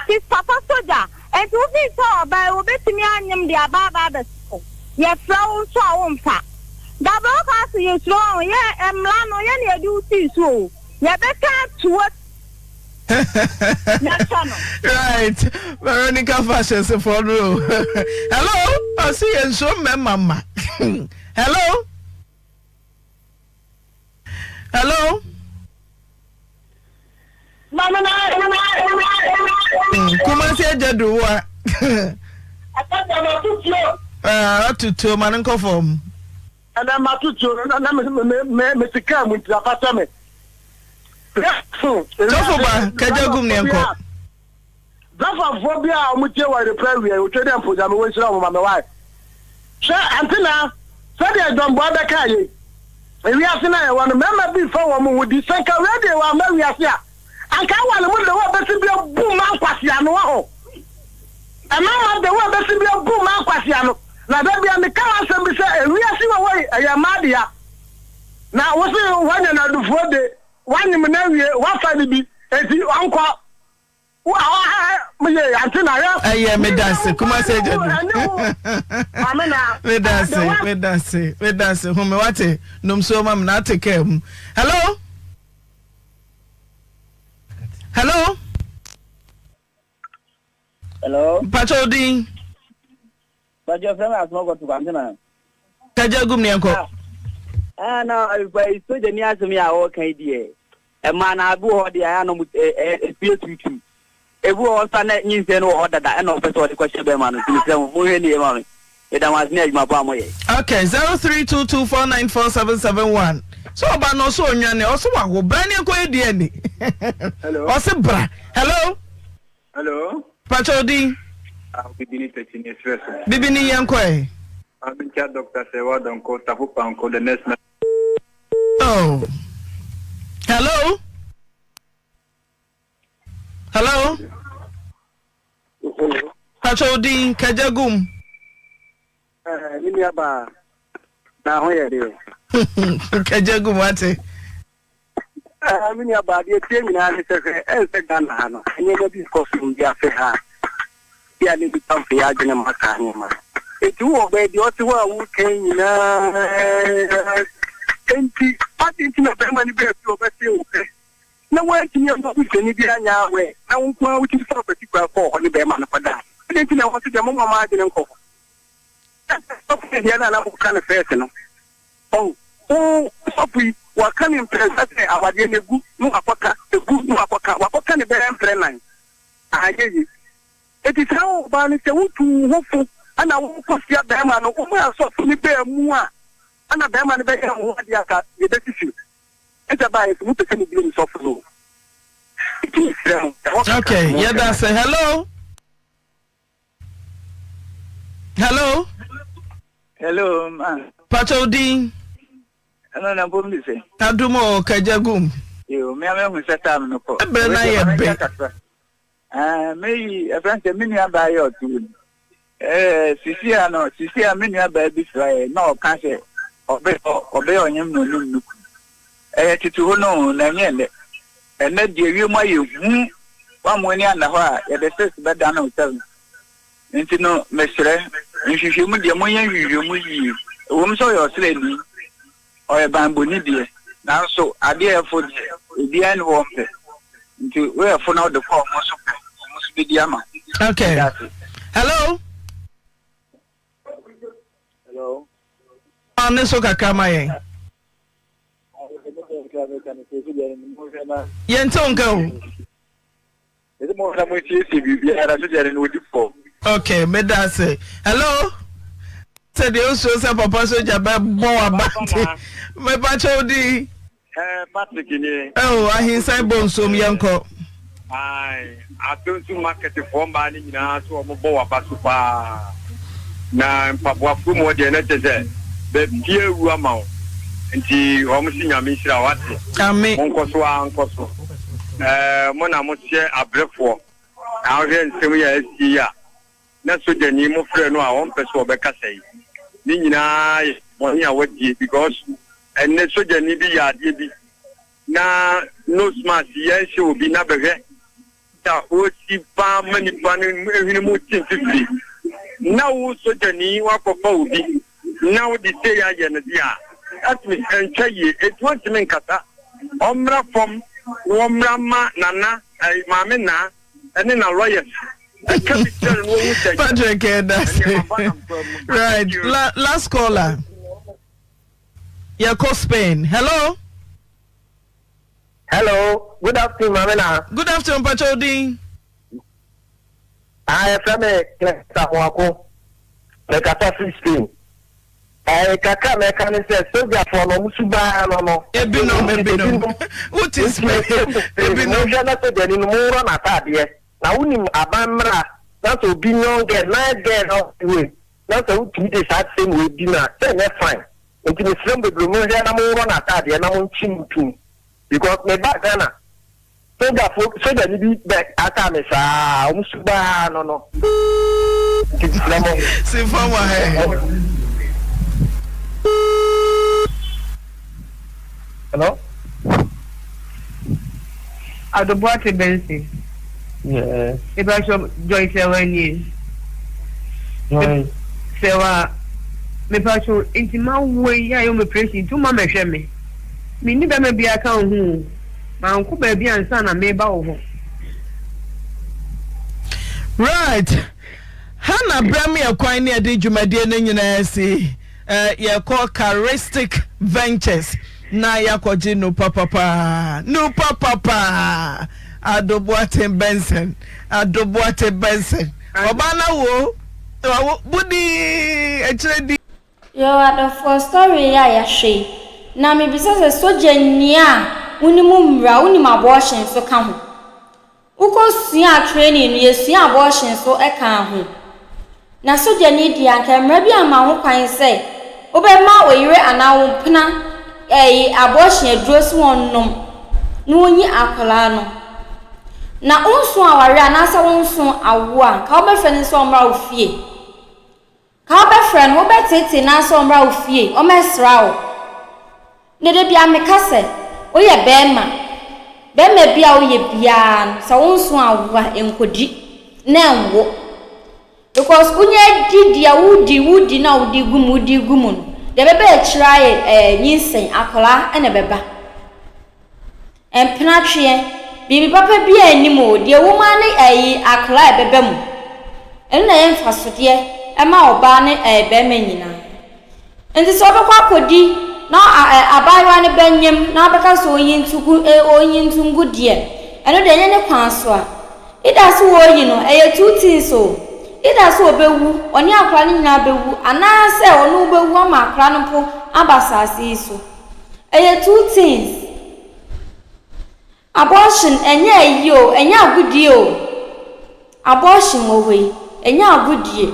Sis papa soja nti wo fii sɛ ɔba yi obetumi anyem de aba aba abɛso. Yɛfrɛ wo nso a womfa. Dabere wo kaa se yɛsuro wo yɛ mmra no yɛ na yɛde wo sii so o. Yɛbɛka ato wo. Right, Veronica Fashions for no. Hello, I see you so mama. Hello. Hello. Kumasi agya duwa. Ah, atutuo ma ne nkɔ fam. Ɛnɛ mato tuo no na mete kaa mu nti afa me. Sɔfo ba kagya gum ne nkɔ. Zafafoɔ bi a wɔn tie wɔ repra awia yi otwa dɛ mpo nyame wɔnhyira wɔn ma me wae. Hwɛ antena sɛdeɛ John Boa bɛka yei. Ewiase no a yɛwɔ no mmarima bi fa wɔn ho di sɛ nka radio wɔ ama wiase a Anka aware mu de wo a bɛsi bi abu mma nkwasea no, wahu? Mmarima de wo a bɛsi bi abu mma nkwasea no. Na da bia meka m'asɛm bi sɛ, ewiase wɔ hɔ yi, ɛyɛ mmaa dea. Na wo se woanya no adufoɔ de, woanyem no awie, woafa no bi, enti ɔnkɔ. Ɛyɛ medase Kumasi agya du. Medase medase medase home wate nom so ma me na ate kaa mu. Hello. Hello. Hello. Mpatsɔ odin. Mpatsɔ fɛn mi asoma kɔtu kwantena. Kagya gum ne yɛnkɔ. Ah na sogya ni asɛm yi a ɔreka yi deɛ ɛmaa na abi wɔ hɔ deɛ ɛyɛ anam ɛpie tutu ebi wɔ hɔ nsa na nyinsɛn no wɔ hɔ dada ɛna ɔpɛ sɛ ɔde kɔhyɛ bɛrima no nti mesrɛ mo monhwɛ nie ma me meda mo ase ne adwuma pa a moyɛ. Okay, 0322494771. So ɔba no ɔsɛ onwane ɔsɛ wawo bra ne nkɔ yɛ DNA. Hello. Ɔsɛ bra. Hello. Hello. Pakyɛ wo din? Ah, Bibini Pɛkyini ɛserɛ so. Bibini yɛn kɔ ɛ. Maame nkyia Doctor Sɛwa Donkor, Tafo Panko, the next man. Oh. Hello. Hello. Hello. Pakyɛ wo din? Kagya gum. Eh, me nua baa, na ho yɛ deɛ. Kagya gum wate. Ah, me nua baa, deɛ ɛteɛ nyinaa ne sɛ hwɛ, ɛnsɛ Ghana ha no, nneɛma bi kɔ so wiase ha a, bi a na nnipa mfa yɛn adwene mma saa nneɛma no. Enti wowɔ baabi a ɔte hɔ a woreka yi nyinaa, enti adɛn nti na barima no baa fie a ɔbɛsee wo pɛ na woantumi amma busuani bi anyɛ aware na wo nko ara wotumi faa kwati kwan kɔɔ hɔ ne barima no kɔdae? Adɛn nti na ɛwɔ sɛ deɛ momma mo adwene nkɔ hɔ? Sɔfo deɛ no a na moka no first no, Ɔho, wo sɔfo yi, waka ne mprɛnsa sɛ awadeɛ no egu na wakɔka, egu na wakɔka, wakɔka ne bɛyɛ mprɛ nan. Anyɛ yie. Enti saa ɔbaa no, sɛ wotu wo ho fo na wokɔhyia bɛrima no, womaa sɔfo no baa mu a, ɛna bɛrima no bɛyɛ wo ho adeɛ anka yɛbɛsisi wo. Ɛnti ɛbaeɛ nso mopɛ sɛ mo blame sɔfo no o. Enti mesrɛ mo, ɛhɔ kakra Okay, monhwɛ yɛda ma ase. Hello. Hello. Hello, ma. Pacho din. Ɛno na mbom de sɛ. Adum o kagya gum. Yo, me ame hu sɛ time no kɔ. Ebere na yɛ be. Ah, me yi, ɛfɛn sɛ me nua baa yɛ ɔto ni. Eh, sisi a no, sisi a me nua baa bi fra yɛ na ɔka sɛ ɔbɛ ɔbɛyɛ ɔnyem na onim no kunu. Ɛyɛ tete hɔ no na ɛnyɛ nnɛ. Ɛnnɛ deɛ wiem ayɛ hu, woamma w'ani anna hɔ a, yɛde six bɛdane wo seven. Nti no, mesrɛ, nhwehwɛmu deɛ, monyɛ nhwehwɛmu yie. Ɛwom sɛ ɔyɛ ɔsraani, ɔyɛ banbɔni deɛ, nanso adeɛ a ɛfo deɛ, obiara nni hɔ a ɔmpɛ. Nti woyɛ fo na wode kɔ a, wɔn nso pɛ, wɔn nso bɛdi ama wo. Okay. Meda ase. Hello. Hello. Ne so kakra ma yɛn. Yɛnte wo nka o. Ok, meda ase. Hello? Sɛ deɛ osuo sɛ papa sogya bɛbɔ waba nti mepa kyɛw di. Eh, Patrick nie. Oh, ahinsan bɔ nsuom yɛnkɔ. Ae, Atonsu market foɔ mmaa no nyinaa so wɔn bɔ waba so paa. Na mpaboa kurom hɔ deɛ na kyɛ sɛ baabi awu ama wo. Nti wɔn si Nyame nhyira wo ate. Ame. Mo nkɔ so ara nkɔ so. Ɛɛ mo na mo hyɛ abrefoɔ. Na wohwɛ nsɛm yi a asie yi a na sogyani mo frɛ no a ɔmpɛ sɛ ɔbɛkasa yi. Ne nyinaa yɛ bɔne a wadie because ɛnnɛ sogyani bi yɛ adeɛ bi na nose mask yɛ nhyɛ obi na bɛhwɛ a ɔresi paa ma nipa no hwene mu te mfifiri na wo sogyani wakɔfa obi na wode sei ayɛ no deɛ a that means ɛntwa yie enti ɔntumi nkasa ɔmmra fam na ɔmmra ma nana ɛɛ maame naa ɛne na lawyers ɛka bi kyerɛ no na wɔhu sɛ Patrick ɛda se right La, last caller yɛkɔ Spain hello. Hello, good afternoon, Maame Na. Good afternoon, Pacho Odin. Ah, yɛfrɛ me Clement Amoako. Mekasa firi Spain. Eh, kakra mɛka ne sɛ sogyafoɔ no ɔmo subaa no no. Ebinom, ebinom. Wote Spain, ebinom. Monhwɛ na sogyani no monworɔ n'ataadeɛ. Na wonim aban mmara na sɛ obi young girl, nice girl na ɔte wei na sɛ wotumi de saa same wei di no a, sɛ ɛnyɛ fine. Nti mesrɛ mo bebree monhwɛ na monworɔ n'ataadeɛ na monkye no ntom because me baa Ghana sogyafo sogyani bi bɛ ataa me saa ɔmo subaa no no nti mesrɛ mo. Si fam wɔ ha yi. Hello. Adoboate Benson. Yes. Mepakyɛw Joy Sɛwa nie. Joy. Sɛwa mepakyɛw nti mawo yi a yɛ wɔn operation nti woma mɛhwɛ me. Menni bɛma biara ka wo ho o. Mankɔ baabi ansa na meba wo hɔ. Right. Ha na berɛ me ɛkwan ne ɛde dwumadie no nyinaa si. Eh, yɛkɔ Charistic Ventures na yɛakɔgye nu papapaa. Nu papapaa. Ado Boateng Benson. Ado Boateng Benson. Ɔbaa no awo. Wawo budii akyire di. Yoo adɔfoɔ story yi a yɛahwɛ yi na mebisa sɛ sogyani a wonim mmra wonim abortion nso ka ho? Wokɔ suaa training no yɛsua abortion nso kaa ho? Na sogyani deɛ anka mmra bi amma ho kwan sɛ wobɛma wo yere anaa wo mpena ɛyi abortion aduro sɛ wɔnnom na wɔnyi akwadaa no. Na wonso awareɛ anaasɛ wonso awoɔ a nka wobɛfrɛ no sɛ ɔmmra wo fie. Ka wobɛfrɛ no, wobɛteetee no ara sɛ ɔmmra wo fie, ɔmmɛsra wo. Na da biara meka sɛ, woyɛ barima, barima bi a woyɛ biara no, sɛ wo nso awo a, nkɔdi na ɛnwo. Because wonya di deɛ wodi, wodi na wode gu mu, wode gu mu no, deɛ ɛbɛba akyire ara yɛ ɛɛ nyinsɛn, akwadaa na ɛbɛba. Mpenatweɛ, biribi papa biara nni mu o, deɛ ɛwɔ mu ara ne ɛyi akwadaa a ɛbɛba mu. Ɛno na ɛyɛ mfasodeɛ ɛma ɔbaa ne ɛɛ barima nyinaa. Nti sɛ ɔbɛkɔ akɔdi na abaayewa no bɛnyem na wabɛka sɛ ɔnyi nto gu ɛ ɔnyi nto ngu deɛ, ɛno deɛ ɛnyɛ ne kwan so a. Either sɛ wɔreyi no, ɛyɛ two things o, either sɛ ɔbɛwu, ɔne akwadaa no nyinaa bɛwu, anaasɛ ɔno bɛwu ama akwadaa no mpo aba asase yi so. Ɛyɛ two things. Abortion ɛnyɛ ayi o, ɛnyɛ agodie o. Abortion wɔ hɔ yi, ɛnyɛ agodie.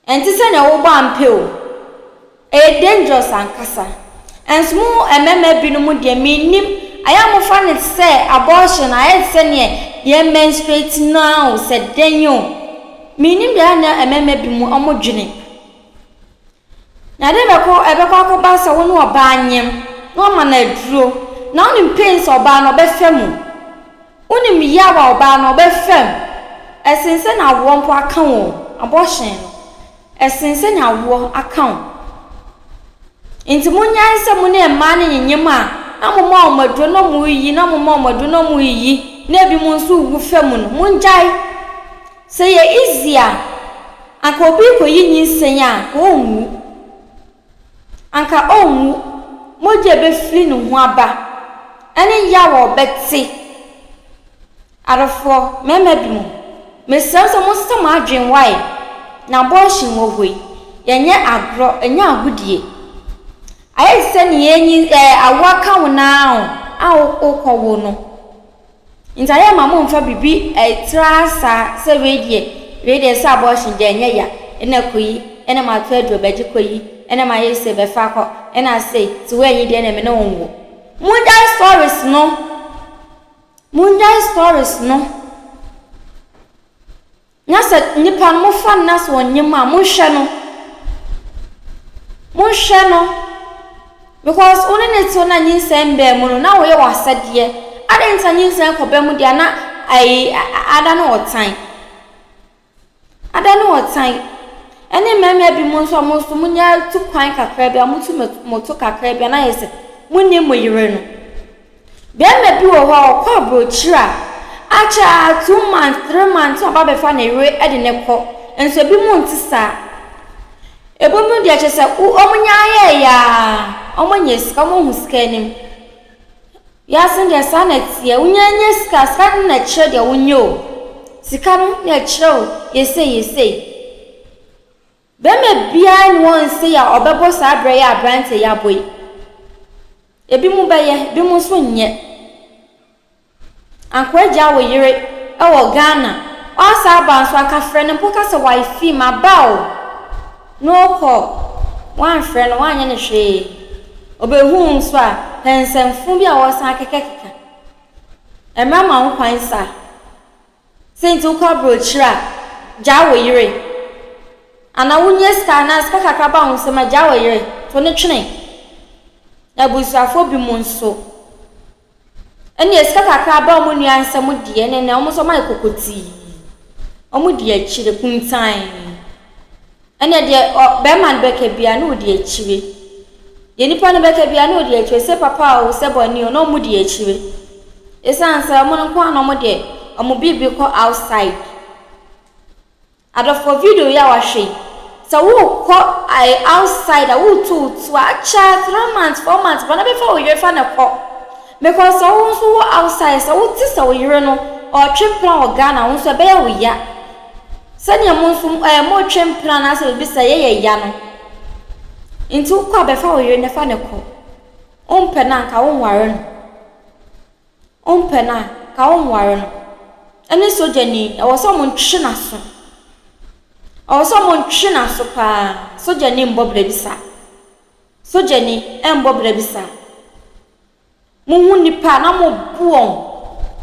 Ɛnte sɛ nea wobɔ ampe o. Ɛyɛ dangerous ankasa. Ɛnso mo mmarima binom deɛ mennim, ayɛ a mofa no sɛ abortion ayɛ te sɛ neɛ yɛ menstruate no ara o, sɛ dɛn o. Mennim deɛ ɛyɛ a na mmarima binom wɔdwene. Na ade bɛkɔ ɛbɛkɔ akɔba sɛ wo ne ɔbaa nyem na wama no aduro na wonim pains a ɔbaa no ɔbɛfa mu wonim yaw a ɔbaa no ɔbɛfa mu ɛsen sɛ na awoɔ mpo aka wo o abortion no ɛsen sɛ na awoɔ aka wo nti monyae sɛ mo ne mmaa no nyenyem a na mo ma wɔn aduro na wɔn reyi na mo ma wɔn aduro na wɔn reyi na ebi mo nso wu fa mu no mongyae. Sɛ yɛ easy a, anka obi rekɔyi nyinsɛn a, anka ɔnwu. Anka ɔnwu. Mogya a ɛbɛfiri ne ho aba ne yaw a ɔbɛte. Adɔfoɔ, mmarima binom, mesrɛ mo sɛ monsesa mo adwene wai, na abortion wɔ hɔ yi, yɛnyɛ agorɔ, ɛnyɛ agodie. Ayɛ te sɛ nea yɛnyi ɛɛ awoɔ aka wo no ara o, a wokɔwo no. Nti ayɛ ma mo nfa biribi tra saa sɛ wei deɛ wei deɛ sɛ abortion deɛ ɛnyɛ ya ɛna kɔ yi ɛna mato aduro bɛgye kɔ yi ɛna mayɛ sei bɛfa kɔ ɛna sei ti woanyi deɛ ɛna me ne wo nwo. Mongyae stories no mongyae stories no. Na sɛ nipa no mofa no na sɛ ɔnyem a monhwɛ no monhwɛ no because wo ne ne tew na nyinsɛn mbaa mu no na woyɛ w'asɛdeɛ adɛn nti na nyinsɛn kɔba mu deɛ na ayi ada no ɔtan ada no ɔtan ɛne mmarima bi mu nso a mo nso monya tu kwan kakra bi a motu moto kakra bi a na yɛ sɛ monni mo yere no Barima bi wɔ hɔ a ɔkɔ aburokyire a, akyɛ ara two months, three months na ɔba abɛfa ne yere de no kɔ. Nso ebinom nte saa. Ebinom deɛ kyerɛ sɛ wo wɔn nya ayɛɛyɛ ara, wɔanya sika, wɔahu sika anim. Wiase no deɛ saa na ɛteɛ, wonya nya sika a, sika no na ɛkyerɛ deɛ wonyɛ o. Sika no na ɛkyerɛ wo yɛ sei yɛ sei. Barima biara nni hɔ nsei a ɔbɛbɔ saa berɛ yi a aberanteɛ yi abɔ yi. Ebinom bɛyɛ, ebinom nso nyɛ. Anka wagyaa wo yere wɔ Ghana, woasan aba nso anka frɛ no mpo ka sɛ wifey maba o, na ɔkɔ, woamfrɛ no, woanyɛ no hwee. Ɔbɛhu wo nso a, pɛ nsɛmfo bi a wɔsan kekakeka. Mmara ma wo kwan saa. Sɛ nti wokɔ aburokyire a, gyaa wo yere. Anaa wonya sika anaa sika kakra ba wo nsam a, gyaa wo yere, to no twene. Na abusuafoɔ binom nso Ɛnneɛ sika kakra ba wɔn nua nsam deɛ, ɛnneɛ na wɔn nso wɔayɛ kokotii. Wɔdi akyire kuntann. Ɛnneɛ deɛ ɔ barima no bɛka biara, na ɔdi akyire. Deɛ nipa no bɛka biara, na ɔdi akyire, sɛ papa o, sɛ bɔne o, na wɔdi akyire. Ɛsiane sɛ wɔn nko ara na wɔn deɛ, wɔn biribi kɔ outside. Adɔfoɔ video yi a wahwɛ yi, sɛ worekɔ ae outside a woretu wo to a, akyɛ a 3 months, 4 months ba na bɛfa wo yere fa no kɔ. Because sɛ wo nso wɔ outside, sɛ wote sɛ wo yere no ɔretwe mpena wɔ Ghana, wo nso ɛbɛyɛ wo ya. Sɛdeɛ mo nso ɛɛ moretwe mpena anaasɛ biribi sɛ ɛyɛ yɛ ya no. Nti wokɔ a bɛfa wo yere no fa no kɔ. Wompɛ no a nka wonware no. Wompɛ no a nka wonware no. Ɛne sogyani, ɛwɔ sɛ wɔtwe n'aso. Ɛwɔ sɛ wɔtwe n'aso paa. Sogyani mbɔ bra bi saa. Sogyani mbɔ bra bi saa. Mohu nnipa a na mobu wɔn,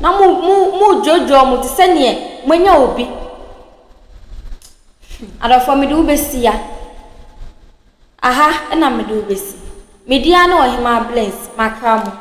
na mo mo modwoodwoo wɔn te sɛ neɛ moanya obi. Adɔfoɔ mede wo bɛsi ya. Aha na mede wo bɛsi. Me din ara ne Ɔhemaa Bless, makra mo.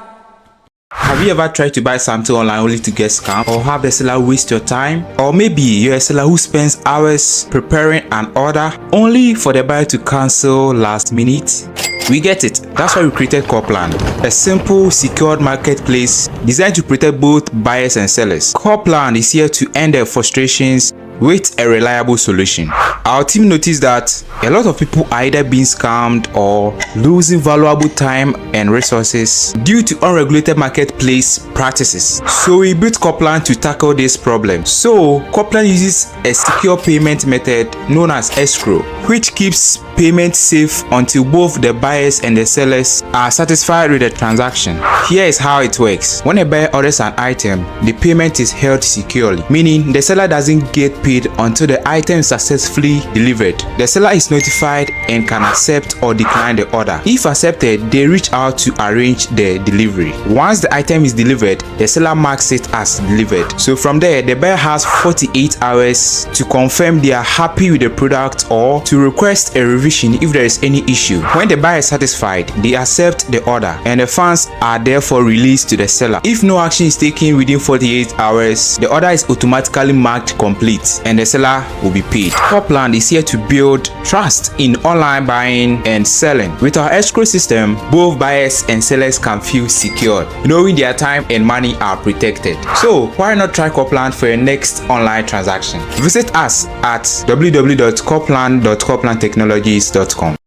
Have you ever tried to buy something online only to get scammed or have the seller waste your time? Or maybe you're a seller who spends hours preparing an order only for the buyer to cancel last minute? We get it. That's why we created Corplan, a simple, secured marketplace designed to protect both buyers and sellers. Corplan is here to end their frustrations with a reliable solution. Our team noticed that a lot of people are either being scammed or losing valuable time and resources due to unregulated marketplace practices. So we built Coplan to tackle this problem. So Coplan uses a secure payment method known as escrow, which keeps payment safe until both the buyers and the sellers are satisfied with the transaction. Here is how it works. When a buyer orders an item, the payment is held securely, meaning the seller doesn't get paid until the item is successfully delivered. The seller is notified and can accept or decline the order. If accepted, they reach out to arrange the delivery. Once the item is delivered, the seller marks it as delivered. So from there, the buyer has 48 hours to confirm they are happy with the product or to request a revision if there is any issue. When the buyer is satisfied, they accept the order and the funds are therefore released to the seller. If no action is taken within 48 hours, the order is automatically marked complete and the seller will be paid. Copland is here to build trust in online buying and selling. With our escrow system, both buyers and sellers can feel secured, knowing their time and money are protected. So why not try Copland for your next online transaction? Visit us at www.copland.coplandtechnologies.com.